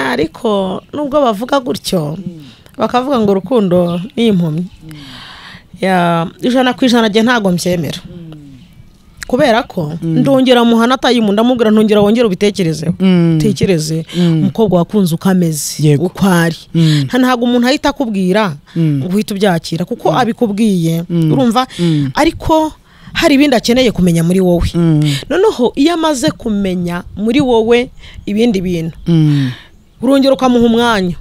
Ariko nubwo bavuga gutyo bakavuga ngo urukundo ni impumyi, ya 100% jye ntago mbyemera, kubera ko ndongera muhana atayimu ndamubwira ntongera wongera ubitekerezeho, utekereze umukobwa wakunze ukameze uko ari. Ntago umuntu ahita akubwira ngo uhite ubyakira kuko abikubwiye, urumva, ariko hari ibindi akeneye kumenya muri wowe. Noneho iyo amaze kumenya muri wowe ibindi bintu, urongera ukamuha umwanya,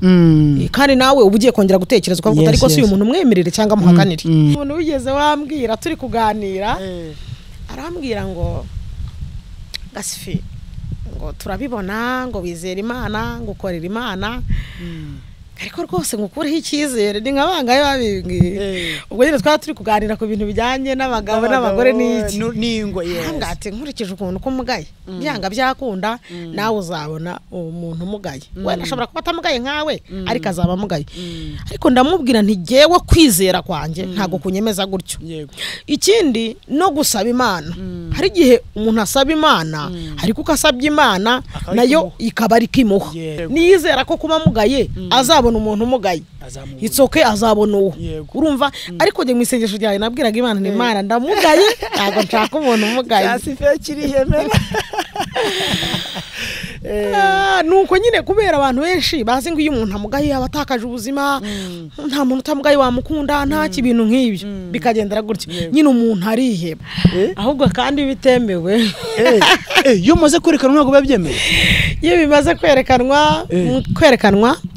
kandi nawe uba ugiye kongera gutekereza ukavuga ariko si uyu muntu umwemerere cyangwa amuhakanire. Umuntu wigeze wambwira turi kuganira, arambwira ngo Gasifi, ngo turabibona ngo wizera Imana, ngo ukorera Imana, ariko rwose ngo ukureho icyizere. Ni nka bangahe babimbwiye? Ubwo nyine twari turi kuganira ku bintu bijyanye n'abagabo n'abagore n'iki n'ingo. Arambwira ati nkurikije ukuntu ko umugaye, byanga byakunda nawe uzabona umuntu umugaye, wenda ashobora kuba atamugaye nkawe ariko azaba amugaye. Ariko ndamubwira nti jyewe kwizera kwanjye ntago kunyemeza gutyo. Ikindi no gusaba Imana, hari igihe umuntu asaba Imana ariko ukasabye Imana nayo ikaba ari kimuha. Niyizera ko kuba mugaye azabona umuntu umugaye, it's okay, azabona uwo, urumva. Ariko njye mu isengesho ryawe nabwiraga Imana nti Imana ndamugaye, ntago nshaka umuntu umugaye. Nuko nyine kubera abantu benshi bazi ngo iyo umuntu amugaye aba atakaje ubuzima, nta muntu utamugaye wamukunda, nta kibintu nk'ibyo, bikagendera gutyo nyine umuntu ariheba. Ahubwo kandi bitemewe iyo umaze kwerekanwa ntabwo biba byemewe. Iyo bimaze kwerekanwa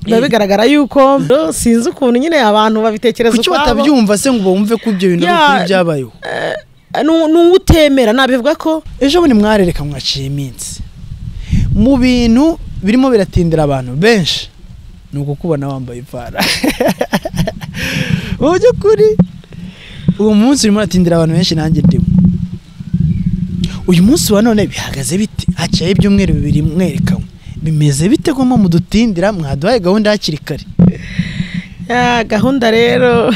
biba bigaragara yuko sinzi ukuntu nyine abantu babitekereza ukwabo. Kuki batabyumva se ngo bumve ko ibyo bintu ari byabayeho? N'uwutemera nabivuga ko ejo bundi mwarereka mwaciye iminsi mu bintu birimo biratindira abantu benshi ni ukukubona wambaye ipara. Mu by'ukuri uwo munsi urimo uratindira abantu benshi, nanjye ndimo. Uyu munsi wa none bihagaze bite? Haciyeho ibyumweru bibiri mwerekanwe, bimeze bite ko mudutindira? Mwaduhaye gahunda hakiri kare. Gahunda rero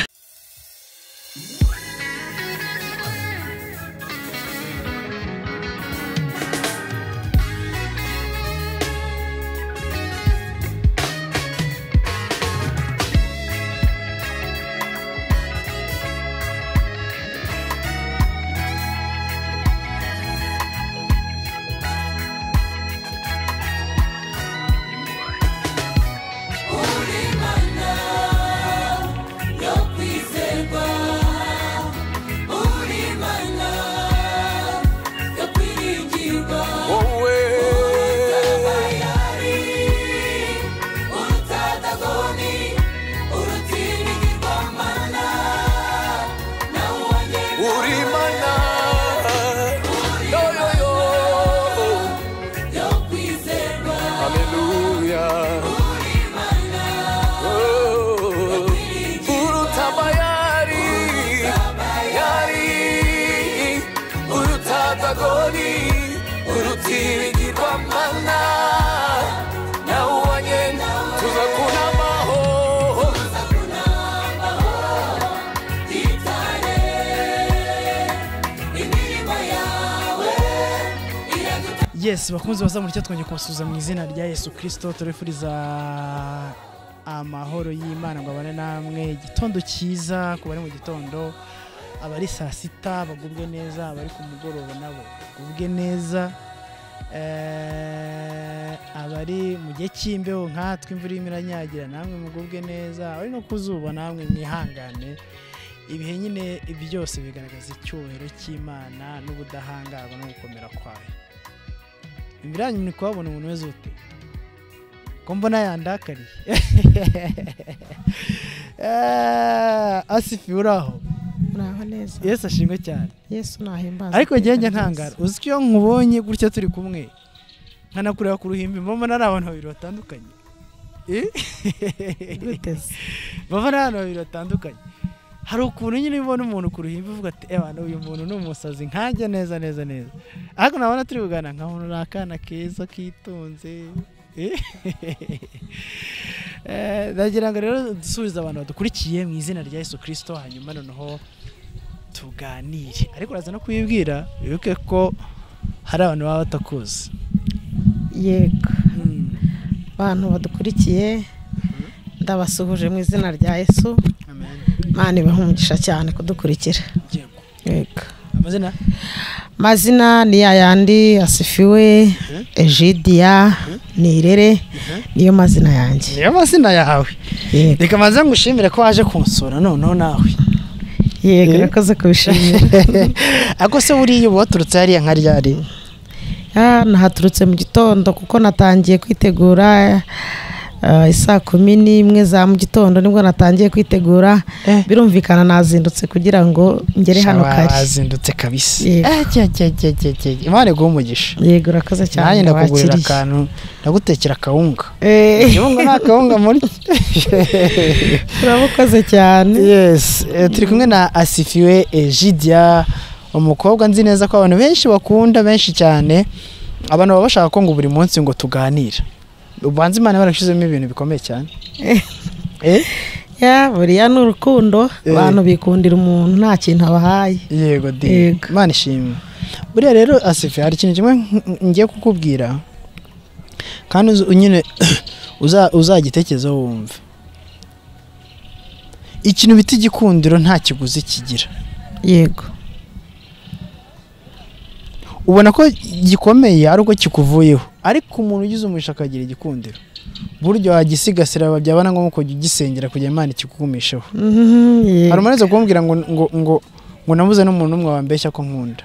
Yes, bakunzi bazamuricyo twongeye kubasuhuza mu izina rya Yesu Kristo, turifuriza amahoro y'Imana ngo abane namwe. Igitondo cyiza ku bari mu gitondo, abari saa sita bagubwe neza, abari ku mugoroba nabo bagubwe neza, abari mu gihe cy'imbeho nkatwe imvura irimo iranyagira namwe mugubwe neza, abari no ku zuba namwe mwihangane. Ibihe nyine ibi byose bigaragaza icyubahiro cy'Imana n'ubudahangarwa no gukomera kwayo. Imbere yanyu ni kuhabona umuntu wese ute ko mbona yandakariye. Asifi uraho? Uraho neza. Yesu ashimwe cyane. Yesu nahimbaza. Ariko njye ntangara, uzi ko iyo nkubonye gutya turi kumwe nkanakureba ku ruhimbi mbona ari abantu babiri batandukanye. Bava ari abantu babiri batandukanye. Hari ukuntu nyine ubona umuntu ku ruhimbi uvuga ati ebana uyu muntu ni umusazi nkanjye neza neza neza, ariko nabona turi kuganira nkabona uri akana keza kitonze. Ndagira ngo rero dusubize abantu badukurikiye mu izina rya Yesu Kristo, hanyuma noneho tuganire. Ariko uraza no kuyibwira, wibuke ko hari abantu baba batakuzi. Yego. Abantu badukurikiye ndabasuhuje mu izina rya Yesu. Amen. Imana ibahe umugisha cyane kudukurikira. Yego. Amazina? Mazina ni yayandi Asifiwe Egidia Nirere, niyo mazina yanjye. Niyo mazina yawe. Reka maze ngushimire ko waje kunsura noneho nawe. Yego, urakoze kubishimira. Ako se buriya ubu waturutse hariya nka ryari? Nahaturutse mu gitondo kuko natangiye kwitegura isaa 11 za mu gitondo nibwo natangiye kwitegura. Birumvikana nazindutse kugira ngo ngere hano kare. Wazindutse kabisa. Imana iguhe umugisha. Yego, urakoze cyane. Nanjye ndakugurira akantu, ndagutekera akawunga. Ikibungo nta kawunga muri. Urakoze cyane. Yes, turi kumwe na Asifiwe Egidia, umukobwa nzi neza ko abantu benshi bakunda, benshi cyane. Abantu baba bashaka ko ngo buri munsi ngo tuganira. Ubanza Imana barashizemo ibintu bikomeye cyane. Ya, buriya ni urukundo, abantu bikundira umuntu nta kintu abahaye. Yego di. Imana ishimwe. Buriya rero Asifi, hari ikintu kimwe ngiye kukubwira kandi nyine uzagitekerezaho wumve. Ikintu bita igikundiro nta kiguzi kigira. Yego. Ubona ko gikomeye ari uko kikuvuyeho, ariko umuntu ugize umugisha akagira igikundiro, buryo wagisigasira byabana ngombwa kujya ugisengera kugira Imana ikikugumisheho. Hari umuntu kumbwira ngo ngo ngo ngo nabuze n'umuntu umwe wambeshya ko nkunda.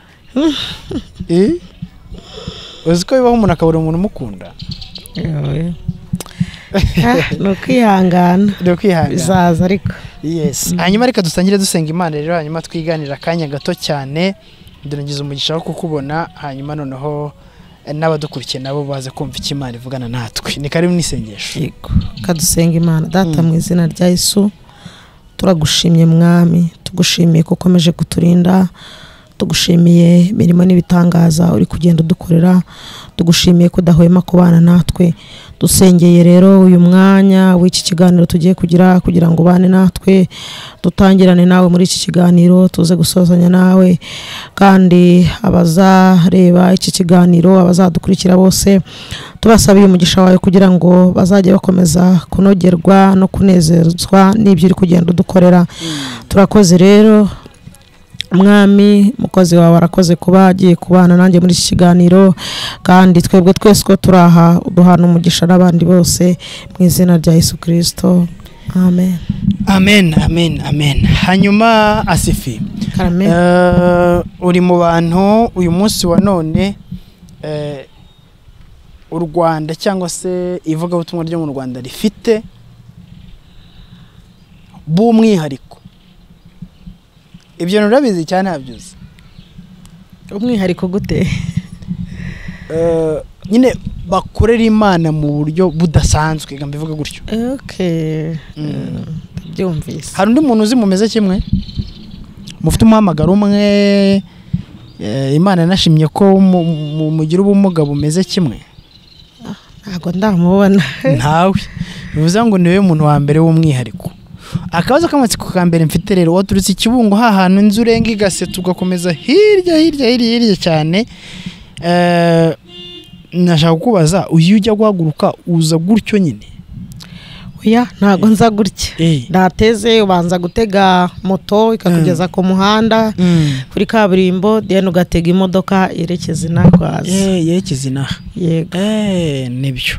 Uzi ko bibaho umuntu akabura umuntu umukunda? Ni ukwihangana. Ni ukwihangana. Bizaza ariko. Yes. Hanyuma reka dusangire dusenga Imana rero, hanyuma twiganira akanya gato cyane. Ndanagize umugisha wo kukubona, hanyuma noneho n'abadukurikiye nabo baze kumva icyo Imana ivugana natwe. Ni karibu n'isengesho. Yego, kadusenga Imana. Data mu izina rya Yesu, turagushimye Mwami, tugushimiye ko ukomeje kuturinda, tugushimiye imirimo n'ibitangaza uri kugenda udukorera, tugushimiye ko udahwema kubana natwe. Dusengeye rero uyu mwanya w'iki kiganiro tugiye kugira kugira ngo ubane natwe, dutangirane nawe muri iki kiganiro, tuze gusozanya nawe, kandi abazareba iki kiganiro, abazadukurikira bose, tubasabiye umugisha wawe kugira ngo bazajye bakomeza kunogerwa no kunezezwa n'ibyo uri kugenda udukorera. Turakoze rero Mwami, mukozi wawe arakoze kuba agiye kubana nanjye muri iki kiganiro, kandi twebwe twese ko turaha uduhana umugisha n'abandi bose mu izina rya Yesu Kristo. Amen. Amen, amen, amen. Hanyuma Asifi, uri mu bantu uyu munsi wa none u Rwanda cyangwa se ivugabutumwa ryo mu Rwanda rifite b'umwihariko. Ibyo nurabizi cyane ntabyuzi. Umwihariko gute? Nyine bakorera Imana mu buryo budasanzwe, reka mbivuge gutyo. Okay. Ndabyumvise. Hari undi muntu uzi mumeze kimwe? Mufite umuhamagaro umwe, Imana yanashimye ko mugira ubumuga bumeze kimwe? Ntago ndamubona. Ntawe. Bivuze ngo niwe muntu wa mbere w'umwihariko. Akabazo k'amatsiko ka mbere mfite rero, waturutse Ikibungo hahantu inzu urenga igaseta ugakomeza hirya hirya hirya hirya cyane. Nashaka kukubaza, uyu ujya guhaguruka uza gutyo nyine? Oya, ntago nza gutya. Nateze ubanza gutega moto ikakugeza ku muhanda kuri kaburimbo, then ugatega imodoka yerekeza inaha. Yerekeza inaha. Yego. Nibyo.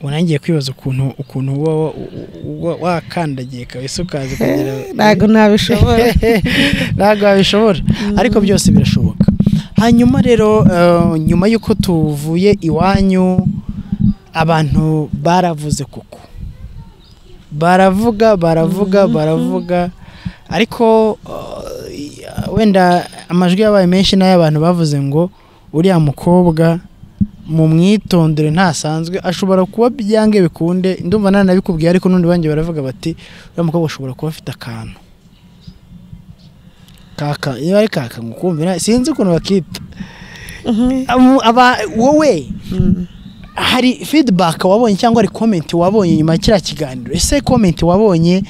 Unangiye kwibaza ukuntu wakandagiye kabisa ukaza kugera. Ntago nabishobora. Ntago wabishobora, ariko byose birashoboka. Hanyuma rero nyuma yuko tuvuye iwanyu, abantu baravuze kuko baravuga baravuga baravuga, ariko wenda amajwi yabaye menshi n'ay'abantu bavuze ngo uriya mukobwa mu mwitondere ntasanzwe, ashobora kuba byange bikunde. Ndumva nanabikubwiye, ariko n'undi banjye baravuga bati uriya mukobwa ashobora kuba afite akantu kaka, iyo ari kaka ngukumvira sinzi ukuntu bakita. Wowe hari feedback wabonye cyangwa ari comment wabonye nyuma kiriya kiganiro? Ese comment wabonye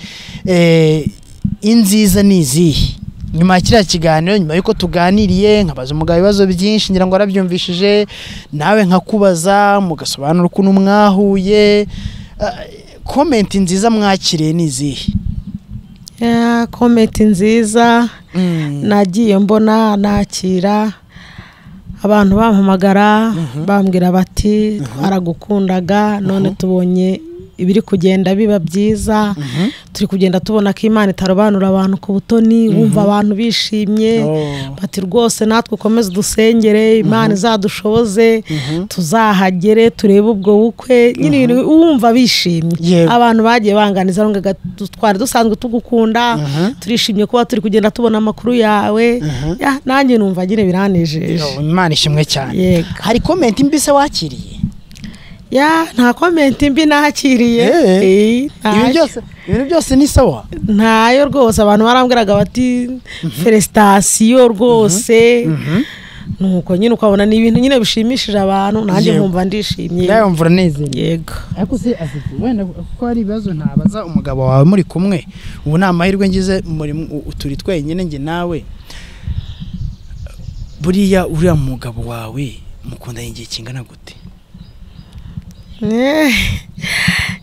inziza ni izihe? Nyuma ya kiriya kiganiro, nyuma yuko tuganiriye nkabaza umugabo ibibazo byinshi, ngira ngo arabyumvishije, nawe nkakubaza mugasobanura ukuntu mwahuye, comment nziza mwakiriye ni izihe? Comment nziza nagiye mbona nakira abantu bampamagara bambwira bati twaragukundaga, none tubonye ibiri kugenda biba byiza, turi kugenda tubona ko Imana itarobanura abantu ku butoni, wumva abantu bishimye bati rwose natwe ukomeze dusengere, Imana izadushoboze tuzahagere turebe ubwo bukwe nyine, wumva bishimye. Abantu bagiye banganiza twari dusanzwe tugukunda, turishimye kuba turi kugenda tubona amakuru yawe, nanjye numva nyine biranejeje. Imana ishimwe cyane. Hari comment mbi se wakiriye? Ya, nta comment mbi nakiriye. Ibintu byose ni sawa, ntayo rwose. Abantu barambwiraga bati felicitation rwose, nuko nyine ukabona ni ibintu nyine bishimishije abantu, nanjye nkumva ndishimye, nawe mvura nezerewe. Yego. Ariko se Afifi, wenda kuko hari ibibazo ntabaza umugabo wawe muri kumwe, ubu nta mahirwe ngize muri turi twenyine njye nawe, buriya uriya mugabo wawe mukundanye igihe kingana gute?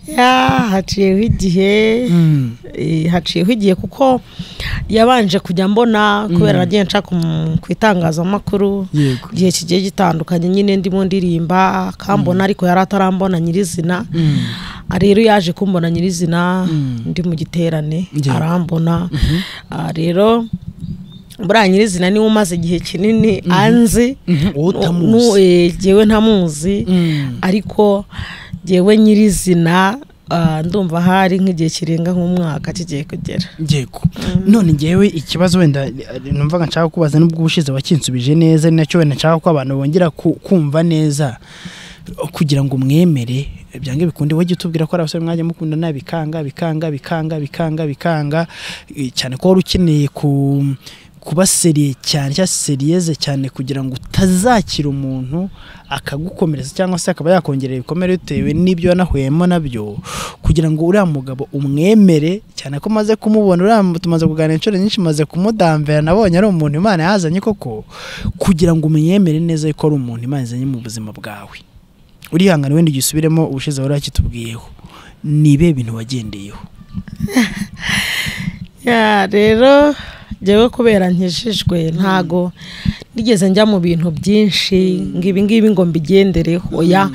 Ya, haciyeho igihe, haciyeho igihe kuko yabanje kujya mbona kubera nagiye nshaka ku itangazamakuru igihe kigiye gitandukanye, nyine ndimo ndirimba akambona, ariko yari atarambona nyirizina. Rero yaje kumbona nyirizina ndi mu giterane arambona. Rero buriya nyirizina niwe umaze igihe kinini anzi, jyewe ntamuzi, ariko jyewe nyirizina ndumva hari nk'igihe kirenga nk'umwaka kigiye kugera. Yego. None ngewe ikibazo wenda numvaga nshaka kubaza, nubwo ubushize wakinsubije neza, ni nacyo wenda nshaka ko abantu bongera kumva neza kugira ngo mwemere byange bikunde. Wajye utubwira ko ari abasore mwajya mukundana bikanga bikanga bikanga bikanga bikanga cyane, ko wari ukeneye kuba seriye cyane cyangwa seriyeze cyane kugira ngo utazakira umuntu akagukomeretsa cyangwa se akaba yakongerera ibikomere bitewe n'ibyo wanahwemo nabyo, kugira ngo uriya mugabo umwemere cyane ko maze kumubona, uriya tumaze kuganira inshuro nyinshi, maze kumudambera, nabonye ari umuntu Imana yazanye koko, kugira ngo umwemere neza ko ari umuntu Imana izanye mu buzima bwawe. Urihangana wenda ugisubiremo ubushize wari wakitubwiyeho, ni ibihe bintu wagendeyeho? Ya, rero jewe kubera nkijijwe ntago nigeze njya mu bintu byinshi ngo ibi ngibi ngo mbigendereho, oya.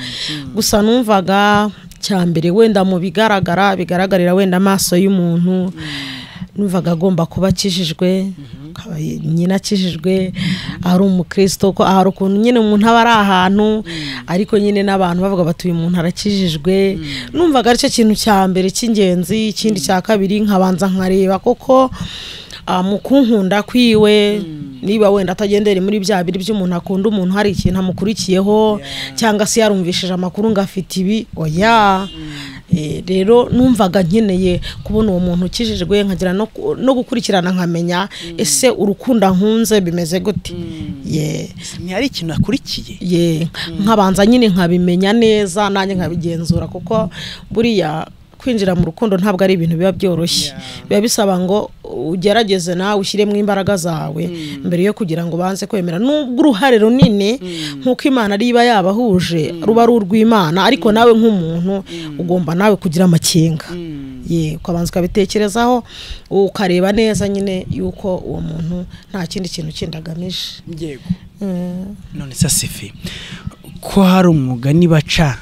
Gusa numvaga cyambere wenda mu bigaragara bigaragarira wenda amaso y'umuntu, numvaga agomba kuba akijijwe, nyina akijijwe, ari umukristo, ko hari ukuntu nyine umuntu aba ari ahantu ariko nyine n'abantu bavuga bati uyu muntu arakijijwe, numvaga aricyo kintu cya mbere cy'ingenzi. Ikindi cya kabiri nkabanza nkareba koko mu kunkunda kwiwe, niba wenda atagendera muri bya biri by'umuntu akunda umuntu hari ikintu amukurikiyeho, cyangwa se yarumvishije amakuru ngo afite ibi, oya. Rero numvaga nkeneye kubona uwo muntu ukijijwe, nkagira no gukurikirana nkamenya ese urukundo nkunze bimeze gute. Ntihari ikintu akurikiye, nkabanza nyine nkabimenya neza nanjye nkabigenzura, kuko buriya kwinjira mu rukundo ntabwo ari ibintu biba byoroshye, biba bisaba ngo ugerageze nawe ushyiremo imbaraga zawe mbere yo kugira ngo banze kwemera. Nubwo uruhare runini nk'uko Imana riba yabahuje ruba ari urw'Imana, ariko nawe nk'umuntu ugomba nawe kugira amakenga, ukabanza ukabitekerezaho ukareba neza nyine yuko uwo muntu nta kindi kintu kindi agamije. Yego. None se Sifi, ko hari umugani baca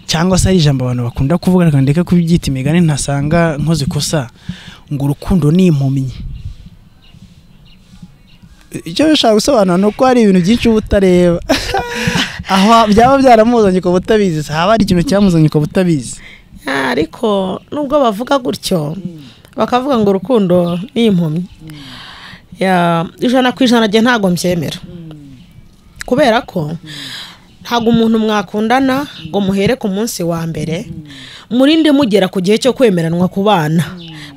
cyangwa se ari ijambo abantu bakunda kuvuga, reka ndeke kubyita imigani ntasanga nkoze ikosa, ngo urukundo ni impumyi. Icyo bishaka gusobanura ni uko hari ibintu byinshi uba utareba, aho byaba byaramuzanye ukaba utabizi, haba hari ikintu cyamuzanye ukaba utabizi. Ariko nubwo bavuga gutyo bakavuga ngo urukundo ni impumyi, 100% njye ntago mbyemera, kubera ko ntago umuntu mwakundana ngo muhere ku munsi wa mbere murinde mugera ku gihe cyo kwemeranwa ku bana,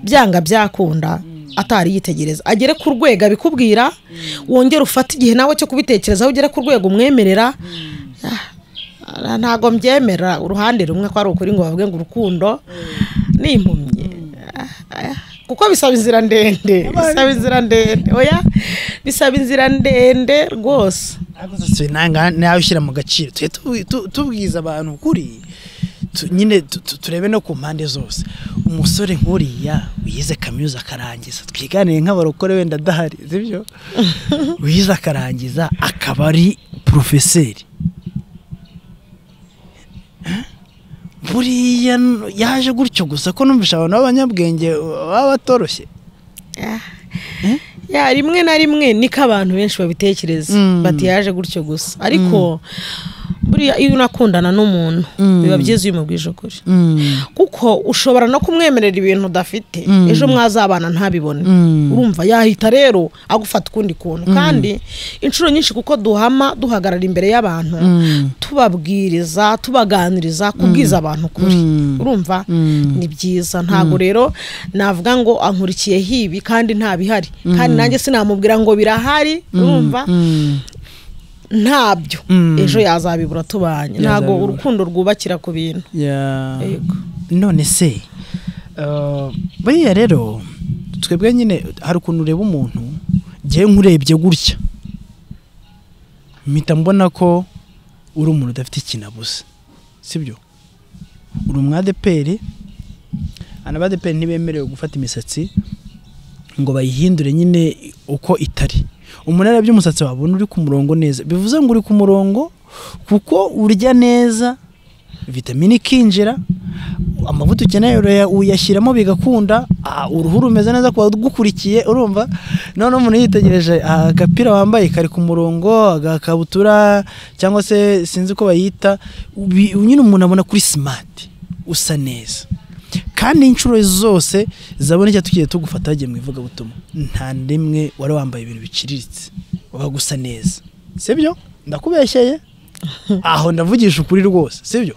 byanga byakunda atari yitegereza agere ku rwego abikubwira, wongere ufate igihe nawe cyo kubitekerezaho ugere ku rwego umwemerera. Ntago mbyemera uruhande rumwe ko ari ukuri ngo bavuge ngo urukundo ni impumyi. Kuko bisaba inzira ndende, bisaba inzira ndende, oya bisaba inzira ndende rwose. Nanga nawe ushyira mu gaciro, tubwiza abantu ukuri nyine, turebe no ku mpande zose. Umusore nk'uriya wize kaminuza akarangiza, twiganire nk'abarokore wenda adahari, sibyo? Wize akarangiza akaba ari porofeseri, buriya yaje gutyo gusa ko numvisha abantu b'abanyabwenge baba batoroshye. Ya rimwe na rimwe niko abantu benshi babitekereza, bati yaje gutyo gusa, ariko buriya iyo unakundana n'umuntu biba byiza iyo umubwije ukuri, kuko ushobora no kumwemerera ibintu udafite, ejo mwazabana ntabibone. Urumva yahita rero agufata ukundi kuntu. Kandi inshuro nyinshi kuko duhama duhagarara imbere y'abantu, tubabwiriza, tubaganiriza, kubwiza abantu ukuri, urumva ni byiza. Ntago rero navuga ngo ankurikiye hibi kandi ntabihari, kandi nanjye sinamubwira ngo birahari, urumva ntabyo, ejo yazabibura tubanye. Ntago urukundo rwubakira ku bintu. Yego. None se buriya rero twebwe nyine hari ukuntu ureba umuntu, ngewe nkurebye gutya mpita mbona ko uri umuntu udafite ikintu abuze, sibyo? Uri umwadeperi, abadeperi ntibemerewe gufata imisatsi ngo bayihindure nyine uko itari. Umuntu arabye umusatsi wabona uri ku murongo neza, bivuze ngo uri ku murongo kuko urya neza, vitamine ikinjira, amavuta ukeneye uyashyiramo bigakunda, uruhu rumeze neza kuba rugukurikiye, urumva? None umuntu yitegereje agapira wambaye kari ku murongo, agakabutura cyangwa se sinzi ko bayita, nyine umuntu abona kuri smart, usa neza. Kandi inshuro zose zabone icyo tugiye tugufata bagiye mu ivugabutumwa, nta rimwe wari wambaye ibintu biciriritse, waba gusa neza, sibyo? Ndakubeshyeye aho, ndavugisha ukuri rwose, sibyo?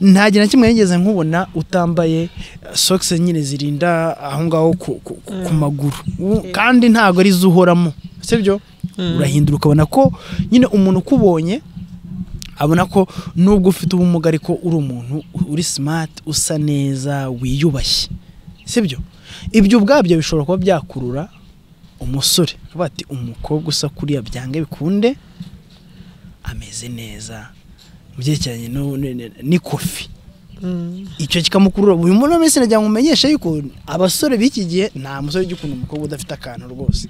Nta gihe na kimwe nigeze nkubona utambaye socks nyine zirinda aho ngaho ku maguru, kandi ntago ari zuhoramo, sibyo? Urahindura ukabona ko nyine umuntu ukubonye abona ko nubwo ufite ubumuga ariko uri umuntu uri smart, usa neza, wiyubashye, sibyo? Ibyo ubwabyo bishobora kuba byakurura umusore bati umukobwa usa kuriya byange bikunde ameze neza mu byerekeranye n'ikofi, icyo kikamukurura. Uyu muntu wese nagira ngo umenyeshe yuko abasore b'iki gihe nta musore ujya ukunda umukobwa udafite akantu rwose.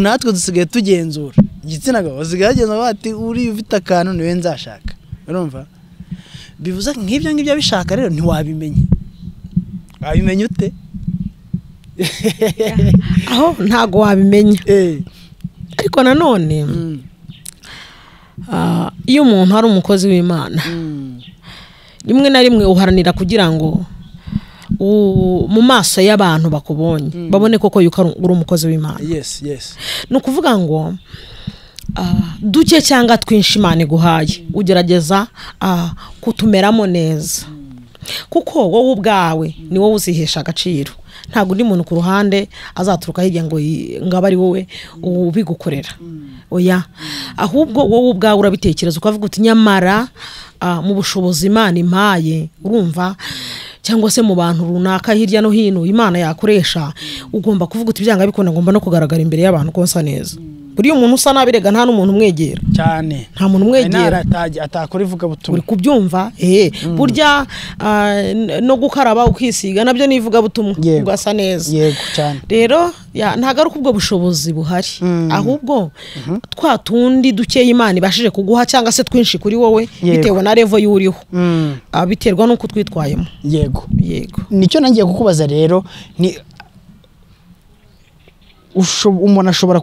Natwe dusigaye tugenzura igitsina gabo, basigaye bagenzura bati uri ufite akantu niwe nzashaka, urumva? Bivuze nk'ibyo ngibyo abishaka rero ntiwabimenya. Wabimenya ute? Aho ntago wabimenya. Ariko nanone iyo umuntu ari umukozi w'Imana, rimwe na rimwe uharanira kugira ngo mu maso y'abantu bakubonye babone koko yuko uri umukozi w'Imana. Yes, yes. Ni ukuvuga ngo duke cyangwa twinshi Imana iguhaye ugerageza kutumeramo neza, kuko wowe ubwawe ni wowe uzihesha agaciro. Ntabwo undi muntu ku ruhande azaturuka hirya ngo ngaba ari wowe ubigukorera, oya. Ahubwo wowe ubwawe urabitekereza ukavuga uti nyamara mu bushobozi Imana impaye, urumva, cyangwa se mu bantu runaka hirya no hino Imana yakoresha, ugomba kuvuga uti byanga bikunda ngomba no kugaragara imbere y'abantu ko nsa neza. Buriya umuntu usa nabi rega nta n'umuntu umwegera cyane, nta muntu umwegera atakora ivugabutumwa, uri kubyumva? Burya no gukaraba ukisiga nabyo ni ivugabutumwa, ugasa neza. Yego cyane. Rero ntago ari ubwo bushobozi buhari, ahubwo twa tundi dukeye Imana ibashije kuguha cyangwa se twinshi kuri wowe bitewe na level y'uriho, biterwa n'uko twitwayemo. Yego, yego. Nicyo nangiye kukubaza rero, ni umuntu ashobora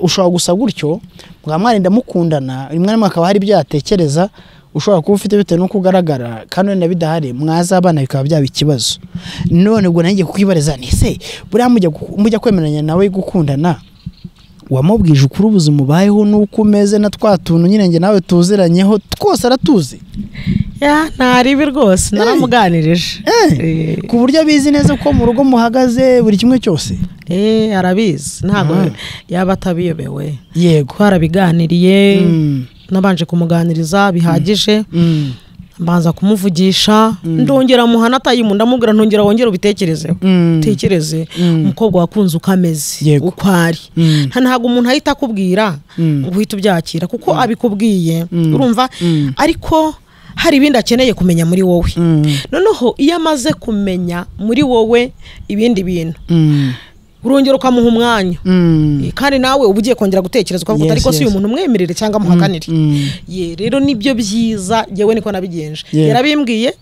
ushobora gusa gutyo mwa mwarinda mukundana, rimwe na rimwe akaba hari ibyo yatekereza ushobora kuba ufite bitewe n'uko ugaragara, kandi wenda bidahari mwazabana bikaba byaba ikibazo. None ubwo nanjye kukwibariza nti se buriya mujya kwemeranya nawe gukundana, wamubwije ukuri ubuzima ubayeho n'uko umeze na twa tuntu nyine njye nawe tuziranyeho twose aratuzi? Ya ntaribi rwose, naramuganirije ku buryo abizi neza ko mu rugo muhagaze buri kimwe cyose. Arabizi, ntabwo yaba atabiyobewe. Yego, twarabiganiriye, nabanje kumuganiriza bihagije, Mbanza kumuvugisha, ndongera muhana tayimu, ndamubwira ntongera wongera ubitekerezeho, utekereze umukobwa wakunze uko ameze, uko ari. Ntabwo umuntu ahita akubwira ngo uhite ubyakira kuko abikubwiye, urumva, ariko hari ibindi akeneye kumenya muri wowe. Noneho iyo amaze kumenya muri wowe ibindi bintu, urongera ukamuha umwanya, kandi nawe uba ugiye kongera gutekereza ukavuga ariko si uyu muntu umwemerere cyangwa amuhakanire. Ye rero nibyo byiza, yewe niko nabigenje. Yarabimbwiye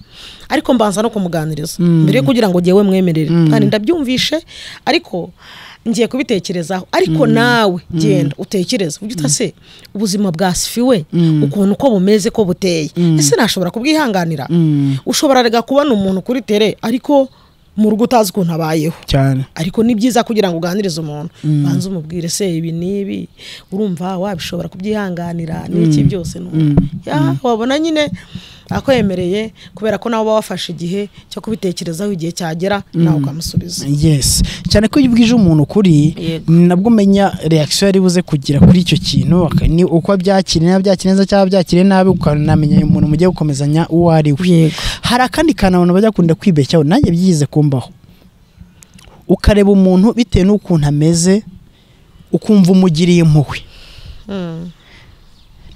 ariko mbanza no kumuganiriza mbere kugira ngo jyewe mwemerere, kandi ndabyumvishe ariko ngiye kubitekerezaho. Ariko nawe genda utekereze ujye utase ubuzima bwa Sifiwe ukuntu uko bumeze ko buteye, ese nashobora kubwihanganira? Ushobora rega kubona umuntu kuri tere ariko mu rugo utazi ukuntu abayeho cyane. Ariko ni byiza kugira ngo uganirize umuntu, banze umubwire se ibi nibi, urumva wabishobora kubyihanganira n'iki byose. Ya wabona nyine akwemereye kubera ko nawe wafashe igihe cyo kubitekerezaho, igihe cyagera nawe ukamusubiza. Yes, cyane ko iyo ubwije umuntu kuri nabwo umenya reaction yari buze kugira kuri icyo kintu, ni uko byakiriye, byakiriye neza cyangwa byakiriye nabi, ukanamenya umuntu mugiye gukomezanya uwo ari we. Hari akandi kantu abantu bajya kunda kwibeshyaho, nanjye byize kumbaho, ukareba umuntu bitewe n'ukuntu ameze ukumva umugiriye impuhwe.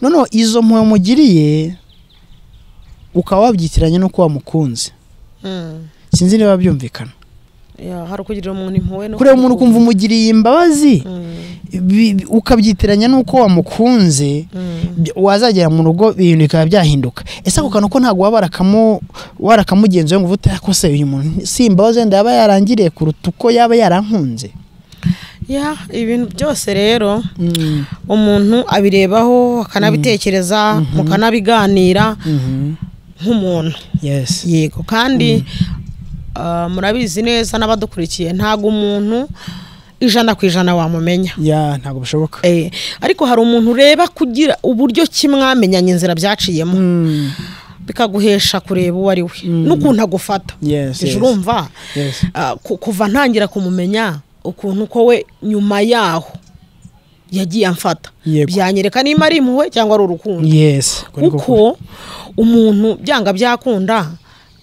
Noneho izo mpuhwe umugiriye ukaba wabyitiranya n'uko wamukunze. Sinzi niba byumvikana. Hari ukugirira umuntu impuhwe no kureba umuntu ukumva umugiriye imbabazi, ukabyitiranya n'uko wamukunze, wazagera mu rugo ibintu bikaba byahinduka. Ese ako kantu ko ntabwo waba warakamugenzuye ngo uvuge ko se uyu muntu si imbabazi wenda yaba yarangiriye kuruta uko yaba yarankunze? Ya ibintu byose rero umuntu abirebaho akanabitekereza, mukanabiganira nk'umuntu. Yes. Yego, kandi murabizi neza n'abadukurikiye, ntago umuntu 100% wamumenya. Ya ntago bishoboka. Ariko hari umuntu ureba kugira uburyo kimwamenyanye inzira byaciyemo, bikaguhesha kureba uwo ari we n'ukuntu agufata. Yes, yes. Urumva? Kuva ntangira kumumenya ukuntu ko we nyuma yaho yagiye amfata, byanyereka niba ari impuhwe cyangwa ari urukundo. Yes, kuko umuntu byanga byakunda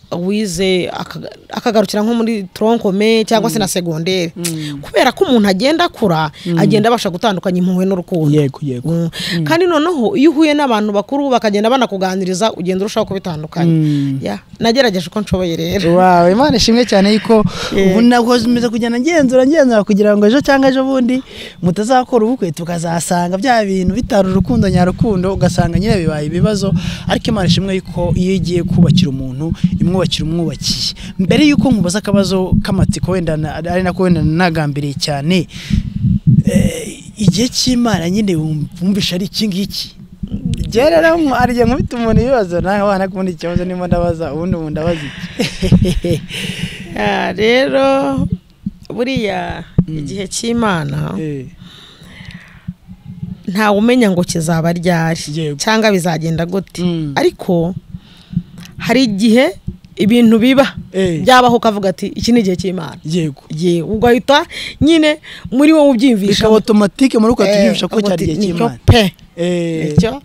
wize akagarukira nko muri troncome cyangwa se na secondaire, kubera ko umuntu agenda akura agenda abasha gutandukanya impuhwe n'urukundo. Yego, yego. Kandi noneho iyo uhuye n'abantu bakuru bakagenda banakuganiriza ugenda urushaho kubitandukanya. Nagerageje uko nshoboye rero. Wow, Imana ishimwe cyane yuko ubu nakomeza kugenda ngenzura kugira ngo ejo cyangwa ejo bundi mutazakora ubukwe tukazasanga bya bintu bitari urukundo nyarukundo, ugasanga nyine bibaye ibibazo. Ariko Imana ishimwe yuko iyo igiye kubakira umuntu imwubakira umwubakiye. Mbere yuko nkubaza akabazo k'amatsiko wenda ari nako wenda nagambiriye cyane, igihe cy'Imana nyine wumvisha ari iki ngiki? Gerera arye nkubita umuntu ibibazo nawe wana kundi ikibazo nimo ndabaza ubundi umuntu ndabaza iki? Rero buriya igihe cy'Imana ntawe umenya ngo kizaba ryari cyangwa bizagenda gute, ariko hari igihe ibintu biba byabaho ukavuga ati iki ni igihe cy'Imana. Yego. Ye ugahita nyine muri wowe ubyimvisha automatique muri uko tubyimvisha ko cyari igihe cy'Imana. Icyo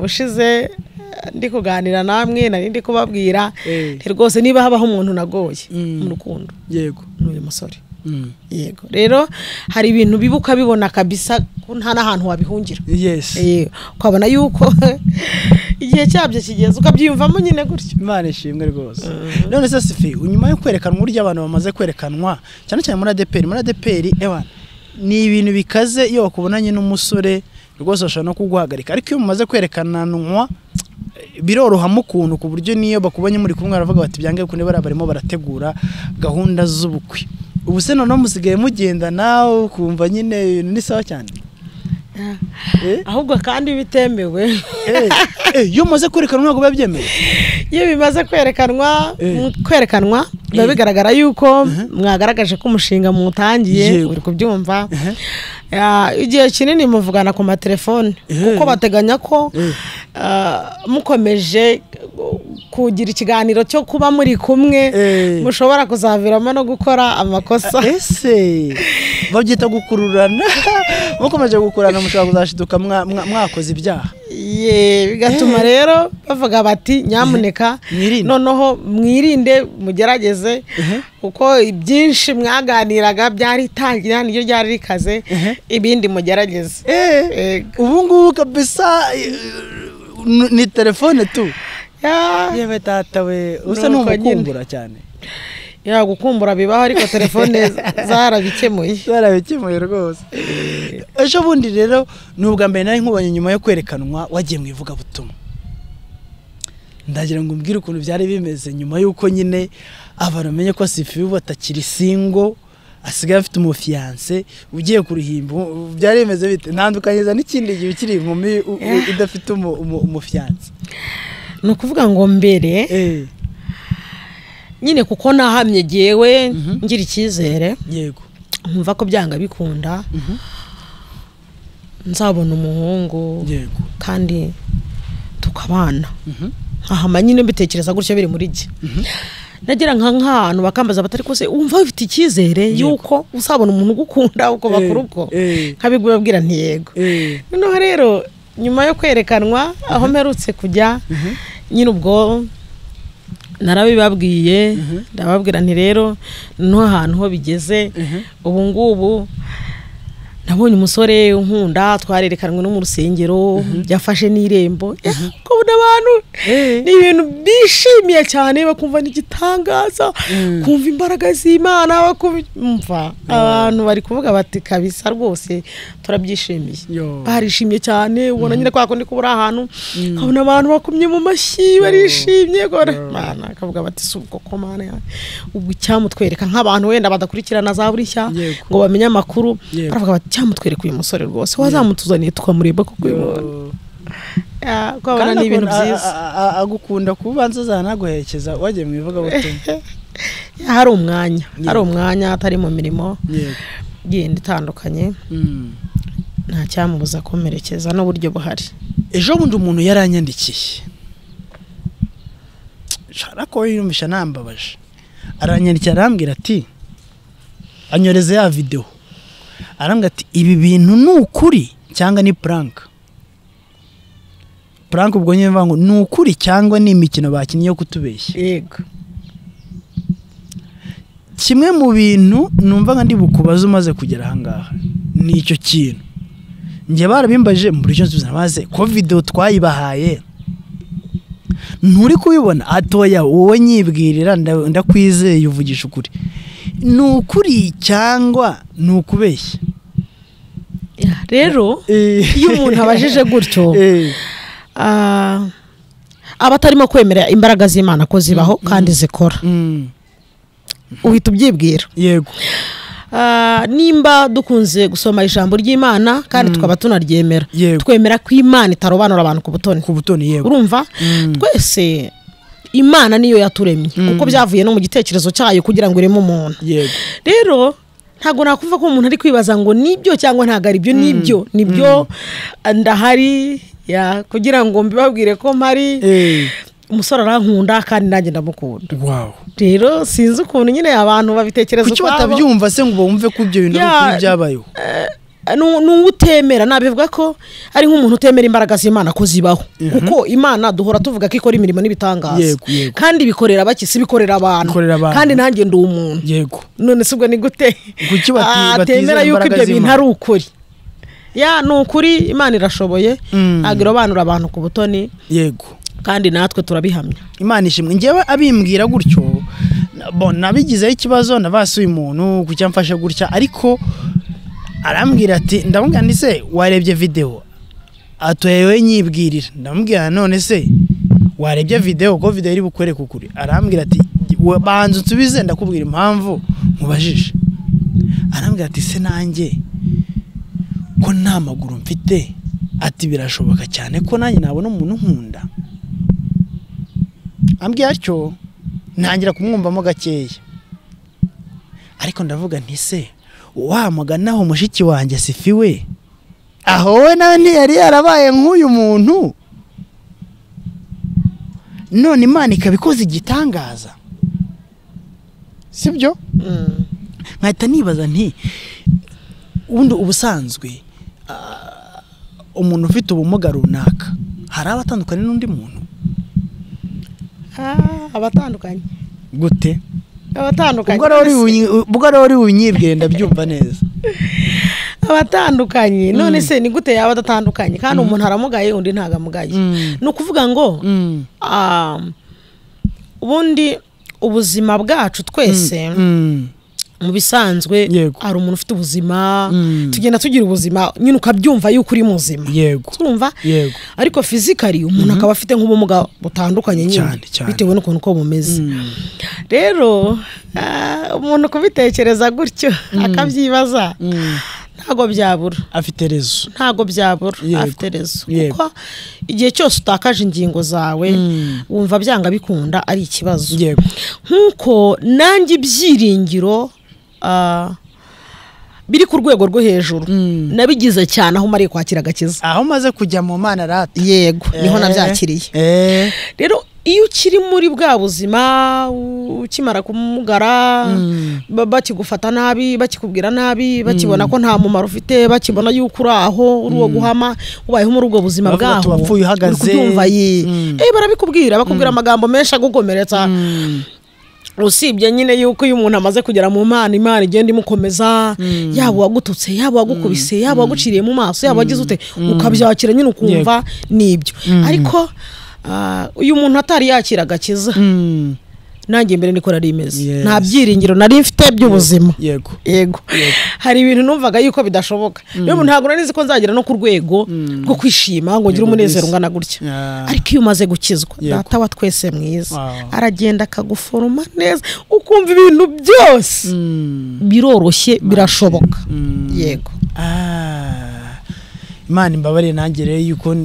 ushize ndi kuganira namwe nari ndi kubabwira nti rwose niba habaho umuntu nagoye mu rukundo, yego, n'uyu musore. Yego, rero hari ibintu bibuka bibona kabisa ko nta n'ahantu wabihungira. Yes. Ukabona yuko igihe cyabyo kigeze ukabyiyumvamo nyine gutyo. Imana ishimwe rwose. None se Sifi, nyuma yo kwerekanwa urya abantu bamaze kwerekanwa cyane cyane muri ADPR, muri ADPR ewa ni ibintu bikaze iyo bakubonanye n'umusore rwose bashobora no kuguhagarika, ariko iyo mumaze kwerekananwa birorohamo ukuntu ku buryo niyo bakubonye muri kumwe baravuga bati byange kunde barimo barategura gahunda z'ubukwe. Ubu se noneho musigaye mugendana ukumva nyine ibintu ni sawa cyane? Ahubwo kandi bitemewe. Iyo umaze kwerekanwa ntabwo biba byemewe. Iyo bimaze kwerekanwa biba bigaragara yuko mwagaragaje ko umushinga mutangiye, uri kubyumva. Igihe kinini muvugana ku matelefone kuko bateganya ko mukomeje kugira ikiganiro cyo kuba muri kumwe mushobora kuzaviramo no gukora amakosa. Ese babyita gukururana? Mukomeje gukururana mushobora kuzashiduka mwakoze ibyaha. Bigatuma rero bavuga bati nyamuneka noneho mwirinde, mugerageze, kuko ibyinshi mwaganiraga byari itangira niryo ryari rikaze, ibindi mugerageze. Ubu ngubu kabisa ni telefone tu. Yewe tata we, usa n'umukumbura cyane. Ya gukumbura bibaho, ariko telefone zarabikemuye. Zarabikemuye rwose. Ejo bundi rero nubwa mbere nari nkubonye nyuma yo kwerekanwa wagiye mu ivugabutumwa. Ndagira ngo umbwire ukuntu byari bimeze nyuma yuko nyine abantu bamenye ko Sifi batakiri single, asigaye afite umufiance ugiye kuruhimba. Byari bimeze bite? Ntandukanyeza n'ikindi gihe ukiri inkumi udafite umufiance. Ni ukuvuga ngo mbere nyine kuko nahamye jewe ngira icyizere, yego, nkumva ko byanga bikunda nzabona umuhungu, yego, kandi tukabana. Ahama nyine mbitekereza gutyo biri muri jye. Nagira nk'ahantu bakambaza batari kose umva ufite icyizere yuko uzabona umuntu ugukunda uko bakuru ubwo, nkabibwira nti yego. Noneho rero nyuma yo kwerekanwa aho mperutse kujya nyine ubwo narabibabwiye, ndababwira nti rero no ahantu ho bigeze ubu ngubu nabonye umusore unkunda, twarerekanwe no mu rusengero, yafashe n'irembo. Kubona abantu ni ibintu bishimiye cyane, bakumva n'igitangaza, kumva imbaraga z'Imana, bakumva abantu bari kuvuga bati kabisa rwose turabyishimiye. Barishimye cyane, ubona nyine kwa kundi kubura ahantu kabona abantu bakumye mu mashyi barishimye, Mana akavuga bati subwo ko Mana ubwo icyamutwereka nk'abantu wenda badakurikirana za burishya ngo bamenye amakuru, baravuga bati cyamutwereka uyu musore rwose wazamutuzaniye tukamureba kuko uyu muntu kwabona ni ibintu byiza. Agukunda kubanza zanaguherekeza wagiye mu ivugabutumwa. Hari umwanya, hari umwanya atari mu mirimo yindi itandukanye, nta cyamubuza kumerekeza n'uburyo buhari. Ejo bundi umuntu yaranyandikiye, shara ko yiyumvisha nambabaje, aranyandikira arambwira ati anyoreze ya video, arambwira ati ibi bintu ni ukuri cyangwa ni prank? Prank ubwo nyine mvuga ngo ni ukuri cyangwa ni imikino bakinnye yo kutubeshya. Yego. Kimwe mu bintu numva nka ndi bukubaza umaze kugera aha ngaha ni icyo kintu. Njye barabimbaje mu buryo nsubiza maze ko video twayibahaye nturi kubibona, atoya wowe nyibwirira ndakwizeye uvugisha ukuri, ni ukuri cyangwa ni ukubeshya? Rero iyo umuntu abajije gutyo aba atarimo kwemera imbaraga z'Imana ko zibaho kandi zikora, uhita ubyibwira. Yego. Nimba dukunze gusoma ijambo ry'Imana kandi tukaba tunaryemera, twemera ko Imana itarobanura abantu ku butoni. Ku butoni, yego. Urumva twese Imana niyo yaturemye, kuko byavuye no mu gitekerezo cyayo kugira ngo ireme umuntu. Yego. Rero ntago nakumva ko umuntu ari kwibaza ngo nibyo cyangwa ntago ari byo, nibyo nibyo ndahari ya kugira ngo mbibabwire ko mpari. Umusore arankunda kandi nanjye ndamukunda. Wow. Rero sinzi ukuntu nyine abantu babitekereza ukwabo. Kuki batabyumva se ngo bumve ko ibyo bintu ari byabayeho? N'utemera nabivuga ko ari nk'umuntu utemera imbaraga z'Imana ko zibaho, kuko Imana duhora tuvuga ko ikora imirimo n'ibitangaza, kandi bikorera baki, si bikorera abantu, kandi nanjye ndi umuntu. Yego. None se ubwo ni gute kuki batemera yuko ibyo bintu ari ukuri? Ya ni ukuri, Imana irashoboye, agirobanura abantu ku butoni. Yego. Kandi natwe turabihamya. Imana ishimwe. Njyewe abimbwira gutyo bon nabigizeho ikibazo, nabasuye umuntu kuki amfashe gutya, ariko arambwira ati ndamubwira nti se warebye video? Atoyewe nyibwirira. Ndamubwira none se warebye video ko video iri bukwereke ukuri? Arambwira ati banza unsubize ndakubwira impamvu nkubajije. Arambwira ati se nanjye ko nta maguru mfite, ati birashoboka cyane ko nanjye nabona umuntu nkunda. Ambwiye atyo ntangira kumwumvamo gakeya, ariko ndavuga nti se wamuganaho mushiki wanjye Sifi we, aho we nawe ntiyari yarabaye nk'uyu muntu? None Imana ikabikoza igitangaza, sibyo? Nkahita nibaza nti ubundi ubusanzwe umuntu ufite ubumuga runaka hari abatandukanye n'undi muntu? Abatandukanye gute? Abatandukanye ubwo rero uri bunyibwire ndabyumva neza. Abatandukanye none se ni gute yaba adatandukanye kandi umuntu aramugaye undi ntago amugaye? Ni ukuvuga ngo ubundi ubuzima bwacu twese mu bisanzwe hari umuntu ufite ubuzima, tugenda tugira ubuzima nyine ukabyumva yuko uri muzima. Yego. Urumva? Yego. Ariko physically umuntu akaba afite nk'ubumuga butandukanye nyine bitewe n'ukuntu ko bumeze. Rero umuntu kubitekereza gutyo akabyibaza ntago byabura. Afite rezo. Ntago byabura, afite rezo. Kuko igihe cyose utakaje ingingo zawe wumva byanga bikunda ari ikibazo. Yego. Nkuko nanjye ibyiringiro biri ku rwego rwo hejuru nabigize cyane aho mariye kwakira agakiza, aho maze kujya mu Mana rata. Yego, niho nabyakiriye. Rero iyo ukiri muri bwa buzima ukimara kumugara bakigufata nabi, bakikubwira nabi, bakibona ko nta mumaro ufite, bakibona yuko uri aho uri uwo guhama, ubayeho muri ubwo buzima bwaho wapfuye uhagaze, barabikubwira, bakubwira amagambo menshi agukomeretsa. Usibye nyine yuko iyo umuntu amaze kugera mu Mana, Imana igenda imukomeza, yaba uwagututse, yaba uwagukubise, yaba uwaguciriye mu maso, yaba wagize ute, ukabyakira nyine ukumva nibyo. Ariko uyu muntu atari yakira agakiza, nanjye mbere niko nari imeze, nta byiringiro nari mfite by'ubuzima. Yego. Yego. Hari ibintu numvaga yuko bidashoboka. Rero ntabwo nari nzi ko nzagera no ku rwego rwo kwishima ngo ngire umunezero ungana gutya. Ariko iyo umaze gukizwa, Data wa twese mwiza aragenda akaguforoma neza, ukumva ibintu byose biroroshye, birashoboka. Yego. Imana imbabare nanjye rero yuko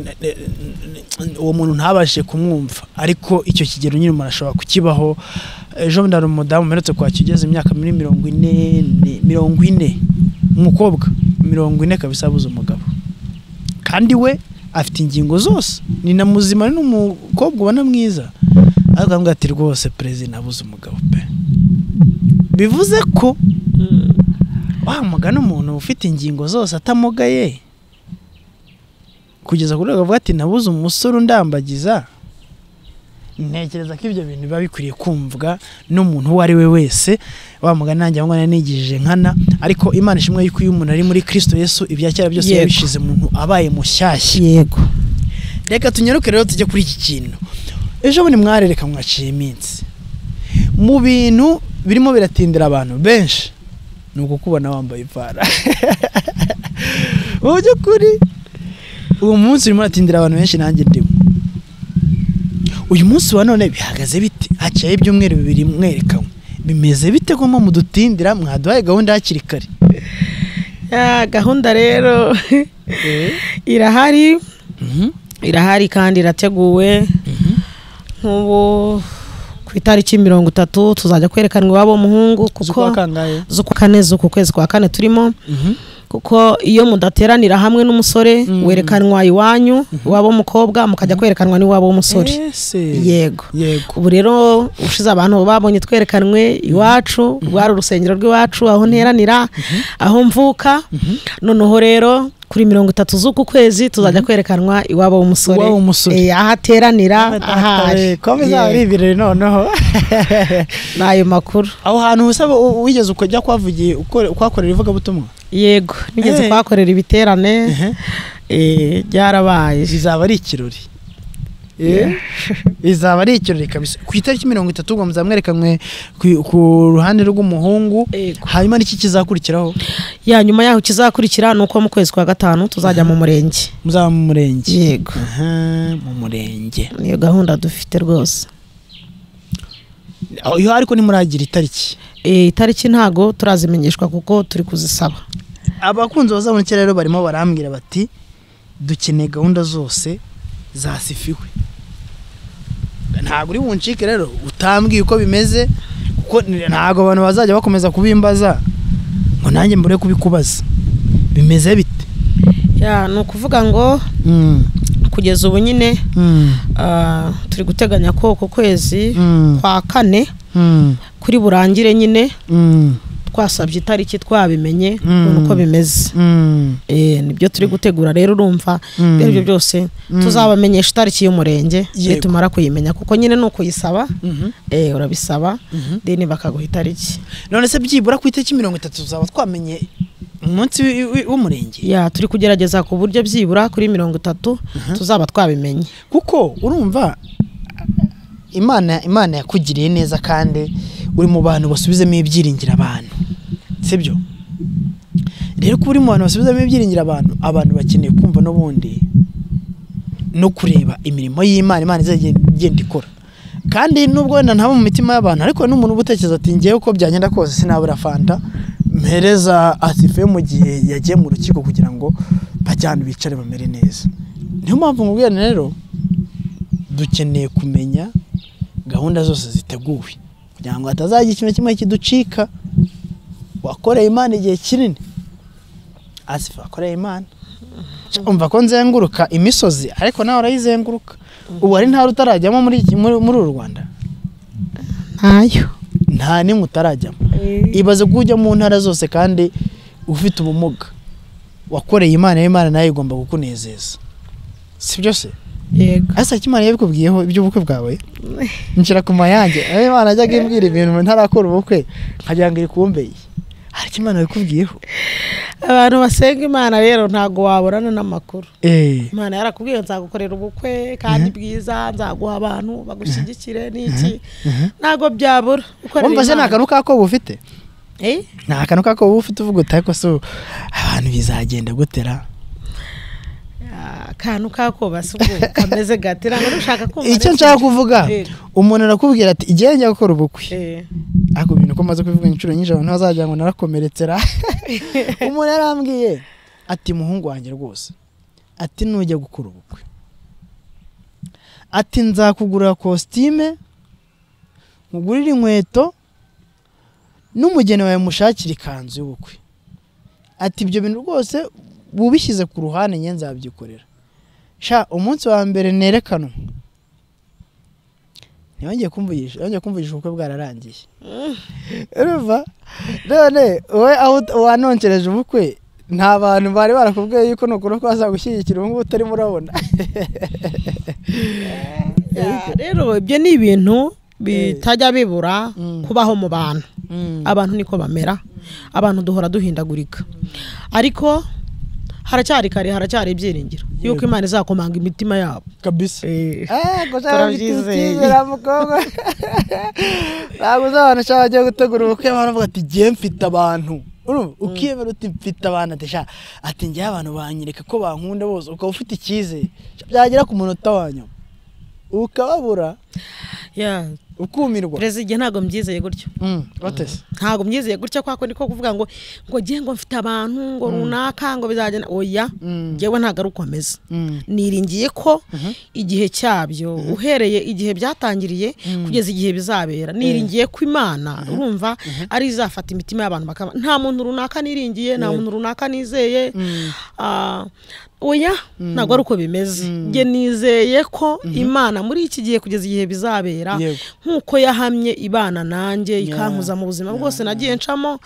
uwo muntu ntabashe kumwumva, ariko icyo kigero nyine umuntu ashobora kukibaho. Ejo bundi hari umudamu mperutse kwakira ugeze imyaka muri 40, umukobwa 40 kabisa abuze umugabo, kandi we afite ingingo zose, ni na muzima, ni n'umukobwa ubona mwiza, ariko aramubwira ati rwose perezida nabuze umugabo pe. Bivuze ko wa mugana umuntu ufite ingingo zose atamugaye kugeza kuri avuga ati nabuze umusore undambagiza. Ntekereza ko ibyo bintu biba bikwiriye kumvwa n'umuntu uwo ari we wese. Wa mugani nanjye ngo nanigije nkana, ariko Imana ishimwe yuko iyo umuntu ari muri Kristo Yesu ibya kera byose yabishize, umuntu abaye mushyashya. Yego. Reka tunyaruke rero tujye kuri iki kintu. Ejo bundi mwarereka mwaciye iminsi mu bintu birimo biratindira abantu benshi, ni ukukubona wambaye ipara. Mu by'ukuri uwo munsi urimo uratindira abantu benshi, nanjye ndimo. Uyu munsi wa none bihagaze bite? Haciye ibyumweru bibiri mwerekanywe, bimeze bite ko mudutindira? Mwaduhaye gahunda hakiri kare. Gahunda rero irahari, irahari kandi irateguwe. Nk'ubu ku itariki 30 tuzajya kwerekanwa iwabo w'umuhungu, kuko z'ukwa kane, z'uku kwezi kwa kane turimo. Kuko iyo mudateranira hamwe n'umusore werekanwa iwanyu iwabo w'umukobwa, mukajya kwerekanwa n'iwabo w'umusore. Yego. Ubu rero ushize abantu babonye twerekanwe iwacu, rwari urusengero rw'iwacu aho nteranira, aho mvuka. Noneho rero kuri 30 z'uku kwezi tuzajya kwerekanwa iwabo w'umusore, aho ateranira, ahari ko bizaba ari ibirori noneho. N'ayo makuru. Aho hantu usaba wigeze ukajya kwavugiye kwakorera ivugabutumwa? Yego, nigeze kwakorera ibiterane, byarabaye. Bizaba ari ikirori. Bizaba ari ikirori kabisa. Ku itariki 30 ngo muzamwerekanwe ku ruhande rw'umuhungu, hanyuma n'iki kizakurikiraho? Ya nyuma yaho kizakurikira nuko mu kwezi kwa 5 tuzajya mu murenge. Muzaba mu murenge. Yego. Mu murenge. Niyo gahunda dufite rwose. Iyo ariko nimuragira itariki? Itariki ntago turazimenyeshwa kuko turi kuzisaba. Abakunzi bazabonekera rero barimo barambwira bati dukeneye gahunda zose zasifiwe. Ntago uri buncike rero utambwiye uko bimeze, kuko ntago abantu bazajya bakomeza kubimbaza ngo nanjye mbure kubikubaza. Bimeze bite? Ya ni ukuvuga ngo Kugeza ubu nyine turi guteganya ko ku kwezi kwa kane kuri burangire nyine twasabye itariki twabimenye uko bimeze. Nibyo turi gutegura rero, urumva ibyo byose tuzabamenyesha itariki y'umurenge nitumara kuyimenya, kuko nyine ni ukuyisaba, urabisaba deni bakaguha itariki. None se byibura ku itariki 30 tuzaba twamenye umunsi w'umurenge? Ya, turi kugerageza ku buryo byibura kuri 30 tuzaba twabimenye, kuko urumva Imana yakugiriye neza kandi uri mu bantu basubizemo ibyiringiro abantu, sibyo? Rero kuba uri mu bantu basubizemo ibyiringiro abantu, abantu bakeneye kumva n'ubundi no kureba imirimo y'Imana, Imana izagenda ikora. Kandi nubwo wenda ntaba mu mitima y'abantu, ariko n'umuntu ubutekereza ati ngewe uko byagenda kose sinabura fanta mpereza Asife mu gihe yagiye mu rukiko kugira ngo bajyane bicare bamere neza. Niyo mpamvu nkubwira rero dukeneye kumenya gahunda zose ziteguwe kugira ngo hatazagira ikintu kimwe kiducika. Wakoreye Imana igihe kinini, Asifa wakoreye Imana, umva ko nzenguruka imisozi ariko nawe urayizenguruka. Ubu ari nta utarajyamo muri uru Rwanda? Ntayo, nta nimwe utarajyamo. Ibaze ko ujya mu ntara zose kandi ufite ubumuga. Wakoreye Imana, Imana nayo igomba kukunezeza, sibyo se? Yego. Asa Imana yabikubwiyeho iby'ubukwe bwawe? Nshira ku mayange. Imana ajyaga imbwira ibintu ntarakora ubukwe nkagira ngo iri kumbeye. Hari Imana yabikubwiyeho? Abantu basenga Imana rero ntago waborana n'amakuru. Imana yarakubwiye nzagukorera ubukwe kandi bwiza, nzaguha abantu bagushyigikire n'iki. Ntago byabura. Umva se nta kantu kako bufite? Nta kantu kako bufite uvuga uti ariko so abantu bizagenda gutera? Akantu kako basuko kameze gatira ngo ushaka kumva. Icyo nshaka kuvuga, umuntu arakubwira ati igihe njya gukora ubukwe, ariko ibintu ko maze kubivuga inshuro nyinshi abantu bazagira ngo narakomeretsera. Umuntu yarambwiye ati muhungu wanjye rwose, ati nujya gukora ubukwe, ati nzakugurira kositime, nkugurire inkweto, n'umugeni wawe mushakire ikanzu y'ubukwe. Ati ibyo bintu rwose bubishyize ku ruhande njye nzabyikorera. Sha umunsi wa mbere nerekano ntiyongeye kumvugisha, yongeye kumvugisha ubukwe bwararangiye. Urumva none wowe aho wanonkereje ubukwe nta bantu bari barakubwiye yuko nukora ko bazagushyigikira, ubu ngubu utarimo urabona. Rero ibyo ni ibintu bitajya bibura kubaho mu bantu. Abantu niko bamera, abantu duhora duhindagurika, ariko haracyari kare, haracyari ibyiringiro yuko Imana izakomanga imitima yabo kabisa. Turabyizeye mukobwa. Ntabwo uzabona sha bagiye gutegura ubukwe baravuga ati giye mfite abantu, ukiyemera uti mfite abantu, ati sha ati ngiye abantu banyereka ko bankunda bose, ukaba ufite icyizere, byagera ku munota wa nyuma ukababura, ukumirwa. Perezida ntago mbyizeye gutyo. Ntago mbyizeye gutyo kwako niko kuvuga ngo ngiye ngo mfite abantu ngo runaka ngo bizagenda. Oya, ngewe ntago ari uko ameze. Niringiye ko igihe cyabyo uhereye igihe byatangiriye kugeza igihe bizabera, niringiye ko Imana urumva ari izafata imitima y'abantu bakaba. Nta muntu runaka niringiye, nta muntu runaka nizeye. Oya, ntago ari uko bimeze. Nge nizeye ko Imana muri iki gihe kugeza igihe bizabera, nkuko yahamye ibana nanjye ikankuza mu buzima bwose nagiye ncamo,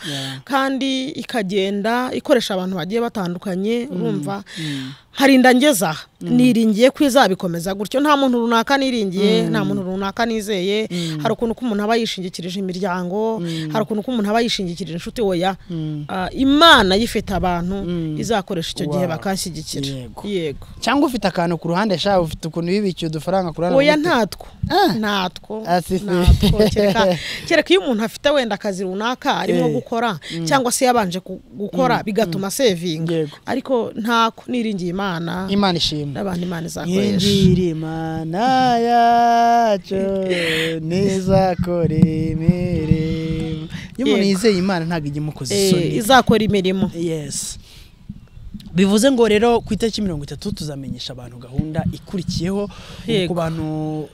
kandi ikagenda ikoresha abantu bagiye batandukanye, urumva harinda ngeza. Niringiye ko izabikomeza gutyo. Nta muntu runaka niringiye, nta muntu runaka nizeye. Hari ukuntu ko umuntu aba yishingikirije imiryango, hari ukuntu ko umuntu aba yishingikirije inshuti. Oya, Imana yifite abantu izakoresha icyo gihe bakanshyigikira. Yego. Cyangwa ufite akantu ku ruhande sha, ufite ukuntu wibikiye udufaranga ku ruhande? Oya, ntatwo. Ntatwo. Kereka iyo umuntu afite wenda akazi runaka arimo gukora cyangwa se yabanje gukora bigatuma saving, ariko ntako niringiye Imana. Imana ishimwe. N'abantu Imana izakoresha. Ngira Imana yacu nizakora imirimo. Iyo umuntu yizeye Imana ntabwo ijya imukoza isoni, izakora imirimo. Yes. Bivuze ngo rero ku itariki 30 tuzamenyesha abantu gahunda ikurikiyeho ku bantu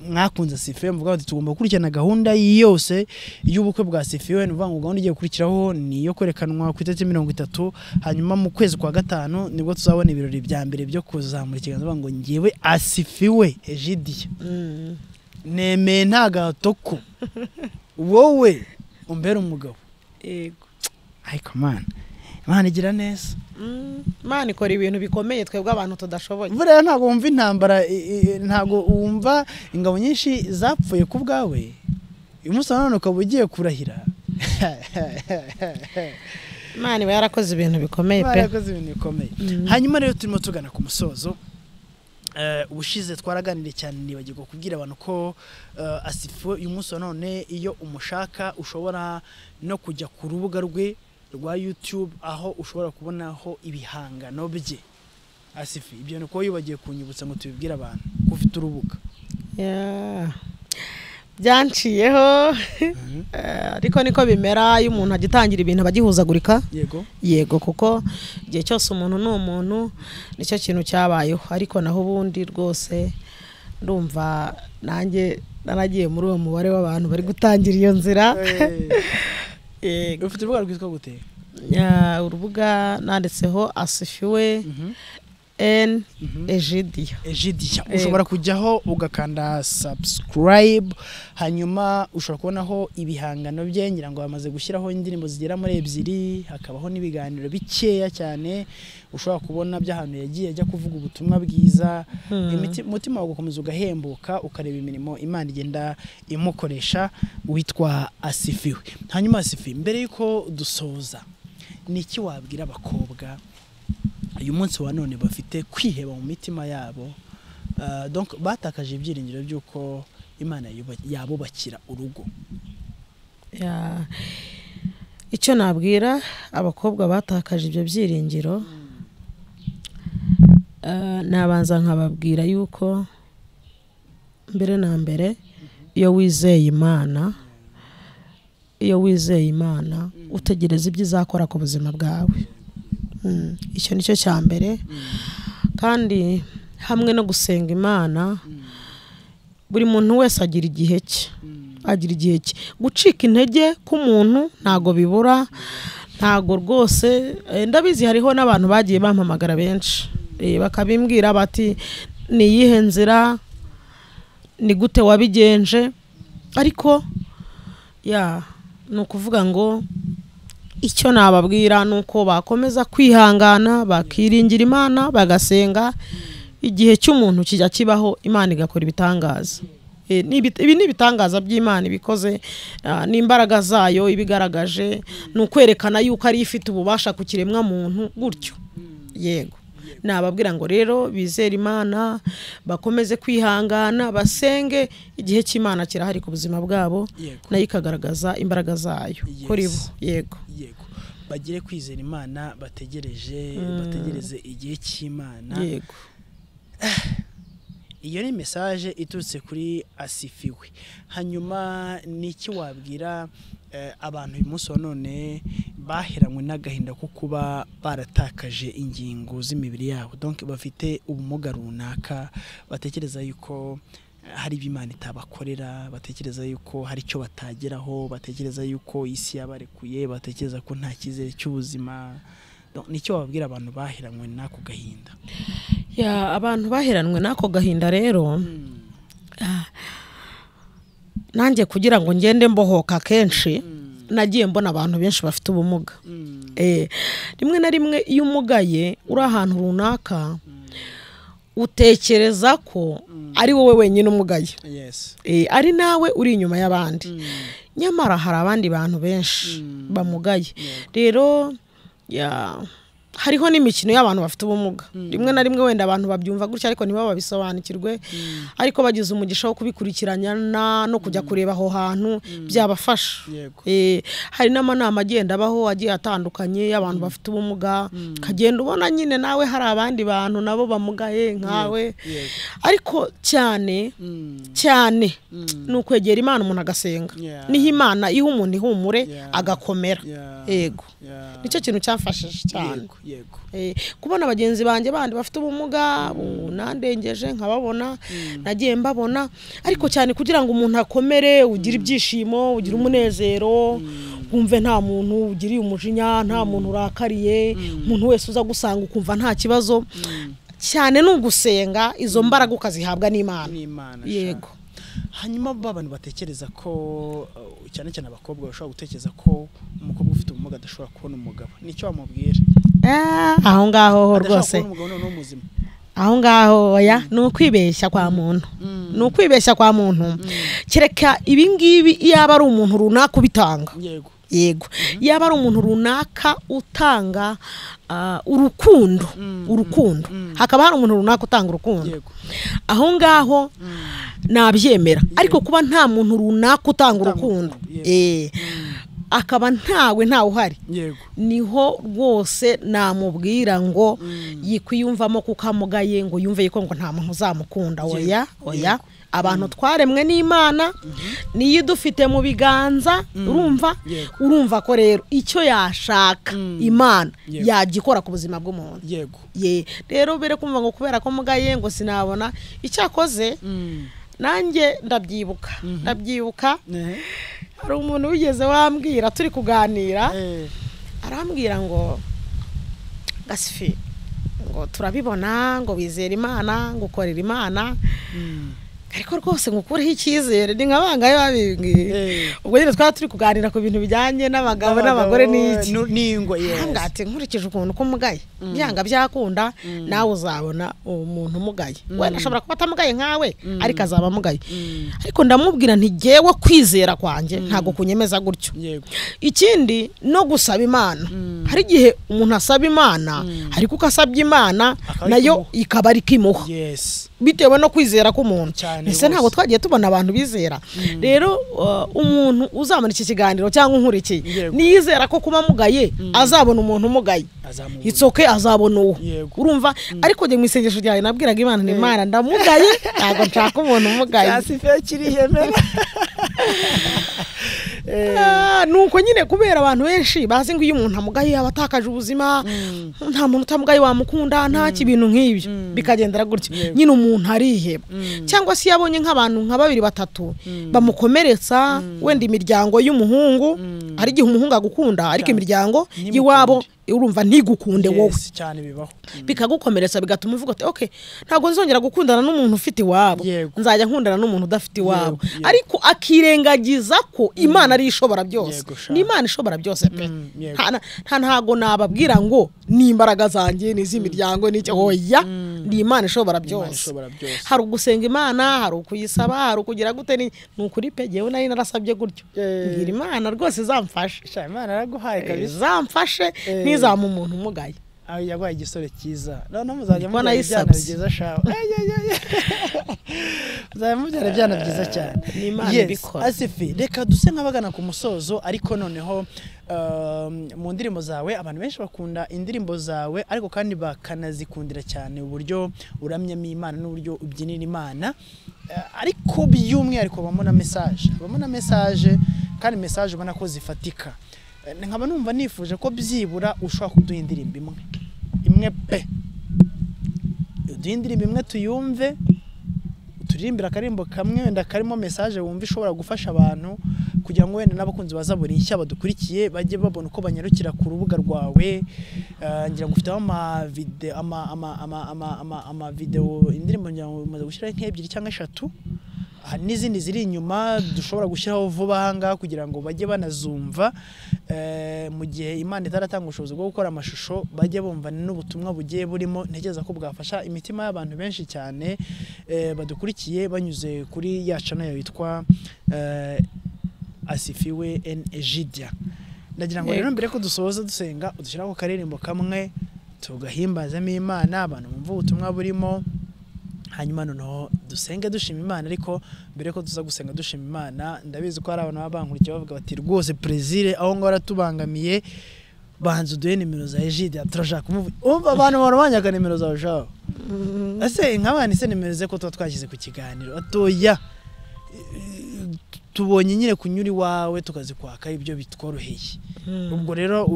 mwakunze Asifiwe muvuga bati tugomba gukurikirana gahunda yose y'ubukwe bwa Asifiwe. Ni ukuvuga ngo gahunda igiye gukurikiraho ni iyo kwerekanwa ku itariki 30, hanyuma mu kwezi kwa 5 nibwo tuzabona ibirori bya mbere byo kuzamura ikiganza bavuga ngo ngewe Asifiwe Egidia nemeye nta gahato ko wowe umbere umugabo. Yego. Ariko Mana, Imana igira neza. Imana ikora ibintu bikomeye twebwe abantu tudashoboye. Buriya ntabwo wumva intambara, ntabwo wumva ingabo nyinshi zapfuye ku bwawe, uyu munsi nanone ukaba ugiye kurahira. Imana iba yarakoze ibintu bikomeye Imana pe. yarakoze ibintu bikomeye. Hanyuma rero turimo tugana ku musozo. Ubushize twaraganiriye cyane, nibagirwa kubwira abantu ko Asifiwe uyu munsi wa none iyo umushaka ushobora no kujya ku rubuga rwe rwa YouTube aho ushobora kubonaho ibihangano bye. Asifi, ibyo ni uko wibagiwe kunyibutsa ngo tubibwire abantu ko ufite urubuga. Yeah. Byanciyeho. Ariko niko bimera iyo umuntu agitangira ibintu abagihuzagurika. Yego. Yego, kuko igihe cyose umuntu ni umuntu, nicyo kintu cyabayeho. Ariko naho ubundi rwose ndumva nanjye naragiye muri uwo mubare w'abantu bari gutangira iyo nzira. Yego. Ufite urubuga rwitwa gute? Urubuga nanditseho Asifiwe N Egidia. Egidia. Ushobora kujyaho ugakanda subscribe, hanyuma ushobora kubonaho ibihangano bye. Ngira ngo bamaze gushyiraho indirimbo zigera muri 2, hakabaho n'ibiganiro bikeya cyane ushobora kubona by'ahantu yagiye ajya kuvuga ubutumwa bwiza. Umutima wawe ugakomeza ugahembuka, ukareba imirimo Imana igenda imukoresha witwa Asifiwe. Hanyuma Asifiwe, mbere yuko dusoza, ni iki wabwira abakobwa uyu munsi wa none bafite kwiheba mu mitima yabo, donc batakaje ibyiringiro by'uko Imana yabubakira urugo? Icyo nabwira abakobwa batakaje ibyo byiringiro, nabanza nkababwira yuko mbere na mbere iyo wizeye Imana, iyo wizeye Imana utegereza ibyo izakora ku buzima bwawe. Icyo nicyo cya mbere. Kandi hamwe no gusenga Imana, buri muntu wese agira igihe cye, agira igihe cye. Gucika intege k'umuntu ntago bibura, ntago rwose. Ndabizi hariho n'abantu bagiye bampamagara benshi, bakabimbwira bati ni iyihe nzira, ni gute wabigenje. Ariko ya ni ukuvuga ngo icyo nababwira nuko bakomeza kwihangana, bakiringira Imana, bagasenga. Igihe cy'umuntu kijya kibaho, Imana igakora ibitangaza. Ibi ni ibitangaza by'Imana ibikoze, n'imbaraga zayo ibigaragaje, ni ukwerekana yuko ari ifite ububasha ku kiremwa muntu gutyo. Yego. Nababwira ngo rero bizere Imana, bakomeze kwihangana, basenge, igihe cy'Imana kirahari ku buzima bwabo, nayo ikagaragaza imbaraga zayo kuri bo. Yego. Yego. Bagire kwizera Imana, bategereje, bategereze igihe cy'Imana. Yego. Iyo ni message iturutse kuri Asifiwe. Hanyuma niki wabwira abantu uyu munsi wa none baheranywe n'agahinda ko kuba baratakaje ingingo z'imibiri yabo, donc bafite ubumuga runaka, batekereza yuko hari ibyo Imana itabakorera, batekereza yuko hari icyo batageraho, batekereza yuko isi yabarekuye, batekereza ko nta cyizere cy'ubuzima? Donc nicyo wabwira abantu baheranywe n'ako gahinda? Ya, abantu baheranwe n'ako gahinda rero, nanjye kugira ngo ngende mbohoka kenshi, nagiye mbona abantu benshi bafite ubumuga. Rimwe na rimwe iyo umugaye uri ahantu runaka, utekereza ko ari wowe wenyine umugaye. Ari nawe uri inyuma y'abandi. Nyamara hari abandi bantu benshi bamugaye. Rero ya hariho n'imikino y'abantu bafite ubumuga. Rimwe na rimwe wenda abantu babyumva gutya ariko ntiba babisobanukirwe, ariko bagize umugisha wo kubikurikiranya no kujya kureba aho hantu byabafasha. Hari n'amanama agenda abaho agiye atandukanye y'abantu bafite ubumuga, kagenda ubona nyine nawe hari abandi bantu nabo bamugaye nkawe. Ariko cyane cyane ni ukwegera Imana umuntu agasenga. Niho Imana iha umuntu ihumure agakomera. Yego. Nicyo kintu cyamfashije cyane. Yego. Kubona bagenzi banjye bandi bafite ubumuga bunandengeje nkababona, nagiye mbabona, ariko cyane kugira ngo umuntu akomere, ugire ibyishimo, ugire umunezero, wumve nta muntu ugiriye umujinya, nta muntu urakariye, umuntu wese uza gusanga ukumva nta kibazo. Cyane ni ugusenga, izo mbaraga ukazihabwa n'Imana. Yego. Hanyuma abantu batekereza ko cyane cyane abakobwa bashobora gutekereza ko umukobwa ufite ubumuga adashobora kubona umugabo, nicyo wamubwira? Aho ngaho rwose aho ngaho oya, ni ukwibeshya kwa muntu, ni ukwibeshya kwa muntu. Kereka ibi ngibi iyaba ari umuntu runaka ubitanga. Yego. Yego. Yaba ari umuntu runaka utanga urukundo, urukundo, hakaba hari umuntu runaka utanga urukundo, aho ngaho nabyemera. Ariko kuba nta muntu runaka utanga urukundo, akaba ntawe ntawe uhari, niho rwose namubwira ngo yikwiyumvamo kuko amugaye, ngo yumve yuko ngo nta muntu uzamukunda. Oya, oya. Abantu twaremwe n'Imana, niyo idufite mu biganza, urumva, urumva ko rero icyo yashaka Imana yagikora ku buzima bw'umuntu. Yego. Ye, rero bere kumva ngo kubera ko mugaye ngo sinabona icyakoze. Nanjye ndabyibuka, ndabyibuka hari umuntu wigeze wambwira turi kuganira, arambwira ngo Gasifi, ngo turabibona, ngo wizera Imana, ngo ukorera Imana, ariko rwose ngo ukureho icyizere. Ni nka bangahe babimbwiye. Ubwo nyine twari turi kuganira ku bintu bijyanye n'abagabo n'abagore n'iki n'ingo. Yes. Ati nkurikije ukuntu ko mugaye, byanga byakunda nawe uzabona umuntu umugaye. Wenda ashobora kuba atamugaye nkawe, ariko azaba amugaye. Ariko ndamubwira nti jyewe kwizera kwanjye ntago kunyemeza gutyo. Ikindi no gusaba Imana, hari igihe umuntu asaba Imana, ariko ukasabye Imana nayo ikaba ari kimuha. Yes. Bitewe no kwizera k'umuntu. Ese ntabwo twagiye tubona abantu bizera. Rero umuntu uzamara iki kiganiro cyangwa unkurikiye, niyizera ko kuba mugaye azabona umuntu umugaye, it's okay, azabona uwo. Urumva? Ariko njye mu isengesho ryawe nabwiraga Imana nti Imana ndamugaye, ntabwo nshaka umuntu umugaye. Nuko nyine kubera abantu benshi bazi ngo iyo umuntu amugaye aba atakaje ubuzima, nta muntu utamugaye wamukunda, nta kibintu nk'ibyo, bikagendera gutyo. Nyine umuntu ariheba, cyangwa se yabonye nk'abantu nka babiri batatu bamukomeretsa, wenda imiryango y'umuhungu, hari igihe umuhungu agukunda ariko imiryango y'iwabo urumva ntigukunde wowe cyane, bibaho bikagukomeretsa, bigatuma uvuga ati okay, ntabwo nzongera gukundana n'umuntu ufite iwabo, nzajya nkundana n'umuntu udafite iwabo. Ariko akirengagiza ko Imana ari ishobora byose. Ni Imana ishobora byose pe. Ntago nababwira ngo ni imbaraga zanjye ni iz'imiryango n'icyo, oya, ni Imana ishobora byose. Hari ugusenga Imana, hari ukuyisaba, hari ukugira gute, ni ukuri pe. Jewe nari narasabye gutyo, ngira Imana rwose izamfashe. Imana yaraguhaye kabisa, izamfashe ntizamu umuntu umugaye. Yaguhaye igisore cyiza, noneho muzajya mubyara ibyana byiza shawe. Muzajya mubyara ibyana byiza cyane. Ni Imana ibikora. Asifi, reka duse nk'abagana ku musozo, ariko noneho mu ndirimbo zawe abantu benshi bakunda indirimbo zawe, ariko kandi bakanazikundira cyane uburyo uramyamo Imana n'uburyo ubyinira Imana, ariko by'umwihariko habamo na message, habamo na message, kandi message ubona ko zifatika. Nkaba numva nifuje ko byibura ushobora kuduha indirimbo imwe imwe pe, uduha indirimbo imwe tuyumve, turirimbira akarimbo kamwe wenda karimo message wumva ishobora gufasha abantu, kugira ngo wenda n'abakunzi ba Zaburi nshya badukurikiye bajye babona uko banyarukira ku rubuga rwawe. Ngira ngo ufite ama video, ama video, indirimbo ngira ngo umaze gushyiraho nk'ebyiri cyangwa eshatu, hari n'izindi ziri inyuma dushobora gushyiraho vuba aha ngaha kugira ngo bajye banazumva, mu gihe Imana itaratanga ubushobozi bwo gukora amashusho, bajye bumva n'ubutumwa bugiye burimo. Ntekereza ko bwafasha imitima y'abantu benshi cyane badukurikiye banyuze kuri ya channel yitwa Asifiwe N Egidia. Ndagira ngo rero mbere ko dusoza dusenga, udushyiraho akaririmbo kamwe tugahimbazemo Imana, abantu bumva ubutumwa burimo, hanyuma noneho dusenge dushima Imana. Ariko mbere ko tuza gusenga dushima Imana, ndabizi ko hari abantu baba bankurikiye bavuga bati rwose Plaisir aho ngo aratubangamiye, banza uduhe nimero za Egidia turashaka kumuvuga. Umva abantu barabanyaka nimero zawe shaho. Ese nk'abana ise nimero ze ko tuba twashyize ku kiganiro atoya, Tubonye nyine kunyura iwawe tukazikwaka ibyo bitworoheye. Ubwo rero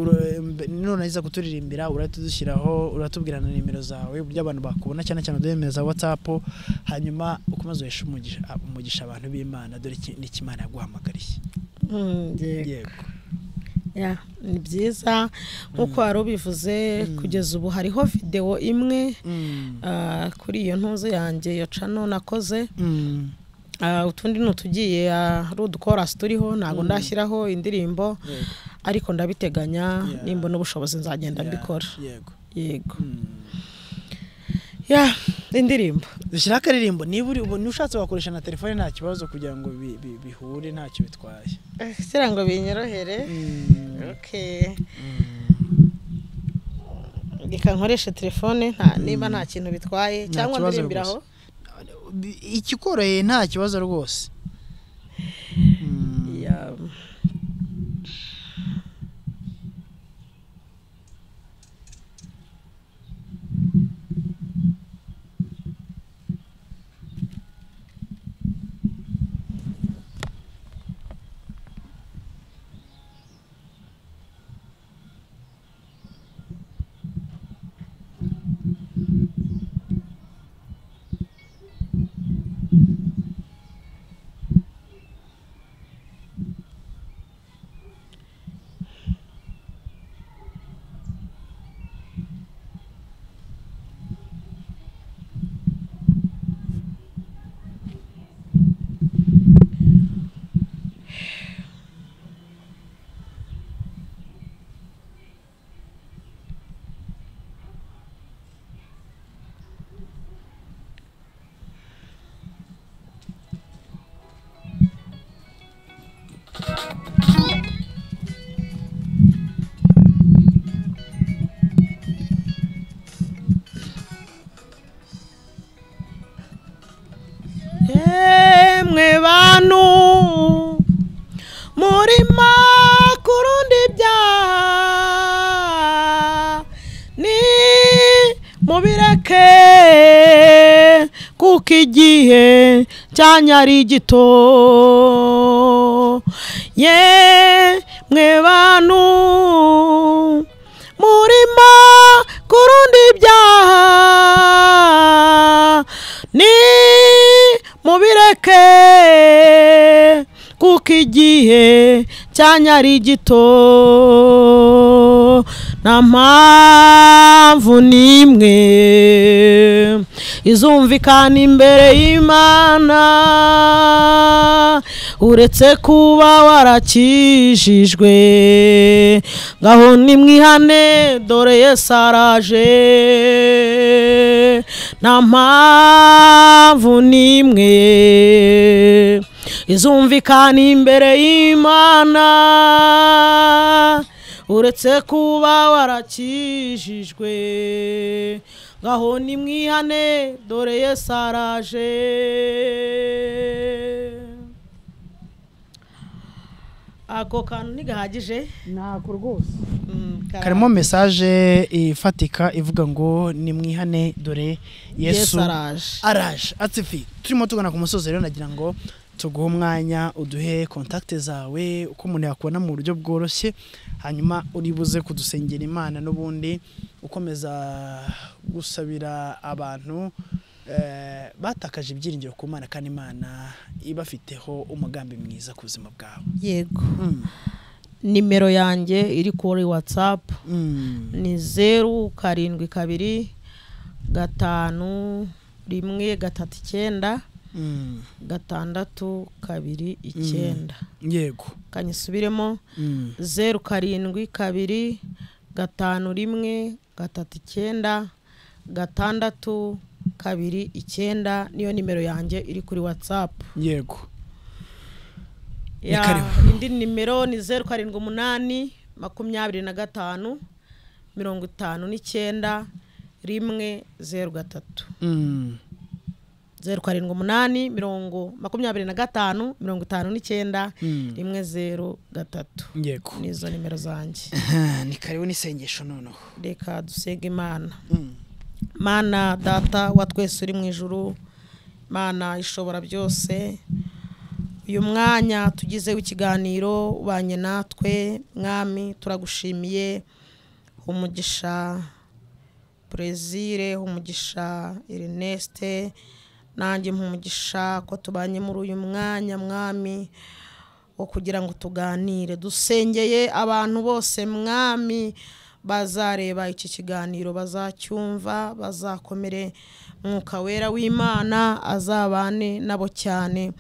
none iza kuturirimbira uratudushyiraho, uratubwira na nimero zawe uburyo abantu bakubona, cyane cyane udemeza WhatsApp, hanyuma ukomeze uheshe umugisha abantu b'Imana, dore n'iki Imana yaguhamagariye. Yego. Ya, ni byiza nkuko wari ubivuze. Kugeza ubu hariho video imwe kuri iyo ntuzo yanjye iyo channel nakoze. Utundi nutugiye ari udukorasi turiho, ntago ndashyiraho indirimbo, ariko ndabiteganya nimbona ubushobozi nzagenda mbikora. Yego. Yego. Ya, indirimbo dushyira akaririmbo, niba uri ubu ushatse wakoresha na telefone nta kibazo, kugira ngo bihure ntacyo bitwaye, kugira ngo binyorohere. Okay. Reka nkoreshe telefone niba nta kintu bitwaye, cyangwa ndirimbiraho ikikoroheye nta kibazo rwose. Ya. Yemwe bantu murima kurundi ibyaha ni mubireke, kuko igihe cyanyari gito. Yemwe bantu murima kurundi ibyaha ni mubireke, kuko igihe cyanyari gito. Nta mpamvu n'imwe izumvikana imbere y'Imana, uretse kuba warakijijwe. Ngaho nimwihane dore Yesu araje. Nta mpamvu n'imwe izumvikana imbere y'Imana, uretse kuba warakijijwe. Ngaho nimwihane dore Yesu araje. Ako kantu ntigahagije? Nako rwose. Karimo message ifatika ivuga ngo nimwihane dore Yesu araje. Atifi turimo tugana ku musozi rero, nagira ngo tuguhe umwanya uduhe contact zawe uko umuntu yakubona mu buryo bworoshye, hanyuma uribuze kudusengera Imana n'ubundi ukomeza gusabira abantu batakaje ibyiringiro ku Mana, kandi Imana ibafiteho umugambi mwiza ku buzima bwabo. Yego. Nimero yanjye iri kuri WhatsApp ni 0 7 2 5 1 3 9 6 2 9. Yego. Kanyisubiremo 0 7 2 5 1 3 9 6 2 9 niyo nimero yanjye iri kuri WhatsApp. Yego. Ya, indi nimero ni 0 7 8 25 59 1 0 3. 0 7 8 25 59 1 0 3. Yego. Nizo nimero zanjye. Ni karibu n'isengesho noneho. Reka dusenge Imana. Mana data wa twese uri mu ijuru, Mana ishobora byose, Uyu mwanya tugizeho ikiganiro ubanye natwe Mwami, turagushimiye. Umugisha Plaisir, umugisha Ernest, nanjye umugisha ko tubanye muri uyu mwanya Mwami wo kugira ngo tuganire. Dusengeye abantu bose Mwami bazareba iki kiganiro, bazacyumva, bazakomere. Mwuka Wera w'Imana azabane nabo cyane.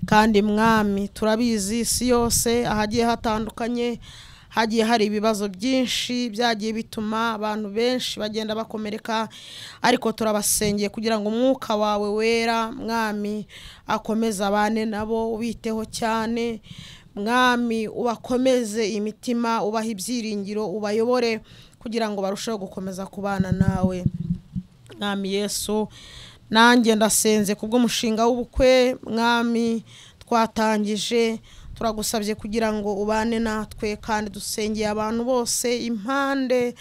Kandi Mwami turabizi isi yose ahagiye hatandukanye hagiye hari ibibazo byinshi byagiye bituma abantu benshi bagenda bakomereka, ariko turabasengeye kugira ngo Umwuka wawe Wera Mwami akomeze abane nabo, ubiteho cyane Mwami, ubakomeze imitima, ubaha ibyiringiro, ubayobore kugira ngo barusheho gukomeza kubana nawe Mwami Yesu. Nanjye ndasenze kubw'umushinga w'ubukwe Mwami twatangije, turagusabye kugira ngo ubane natwe, kandi dusengeye abantu bose impande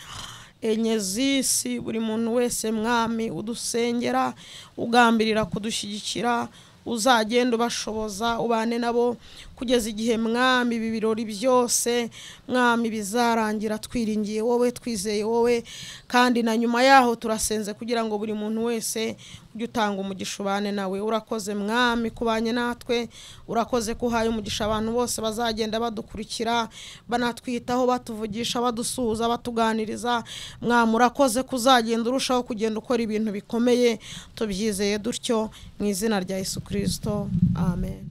enye z'isi, buri muntu wese Mwami udusengera, ugambirira kudushyigikira, uzagenda ubashoboza, ubane nabo kugeza igihe Mwami ibi birori byose Mwami bizarangira twiringiye wowe, twizeye wowe. Kandi na nyuma yaho turasenze kugira ngo buri muntu wese ujye utanga umugisha ubane nawe. Urakoze Mwami kubanye natwe, urakoze ko uhaye umugisha abantu bose bazagenda badukurikira, banatwitaho, batuvugisha, badusuhuza, batuganiriza. Mwami urakoze ko uzagenda urushaho kugenda ukora ibintu bikomeye, tubyizeye dutyo mu izina rya Yesu Kristo, amen.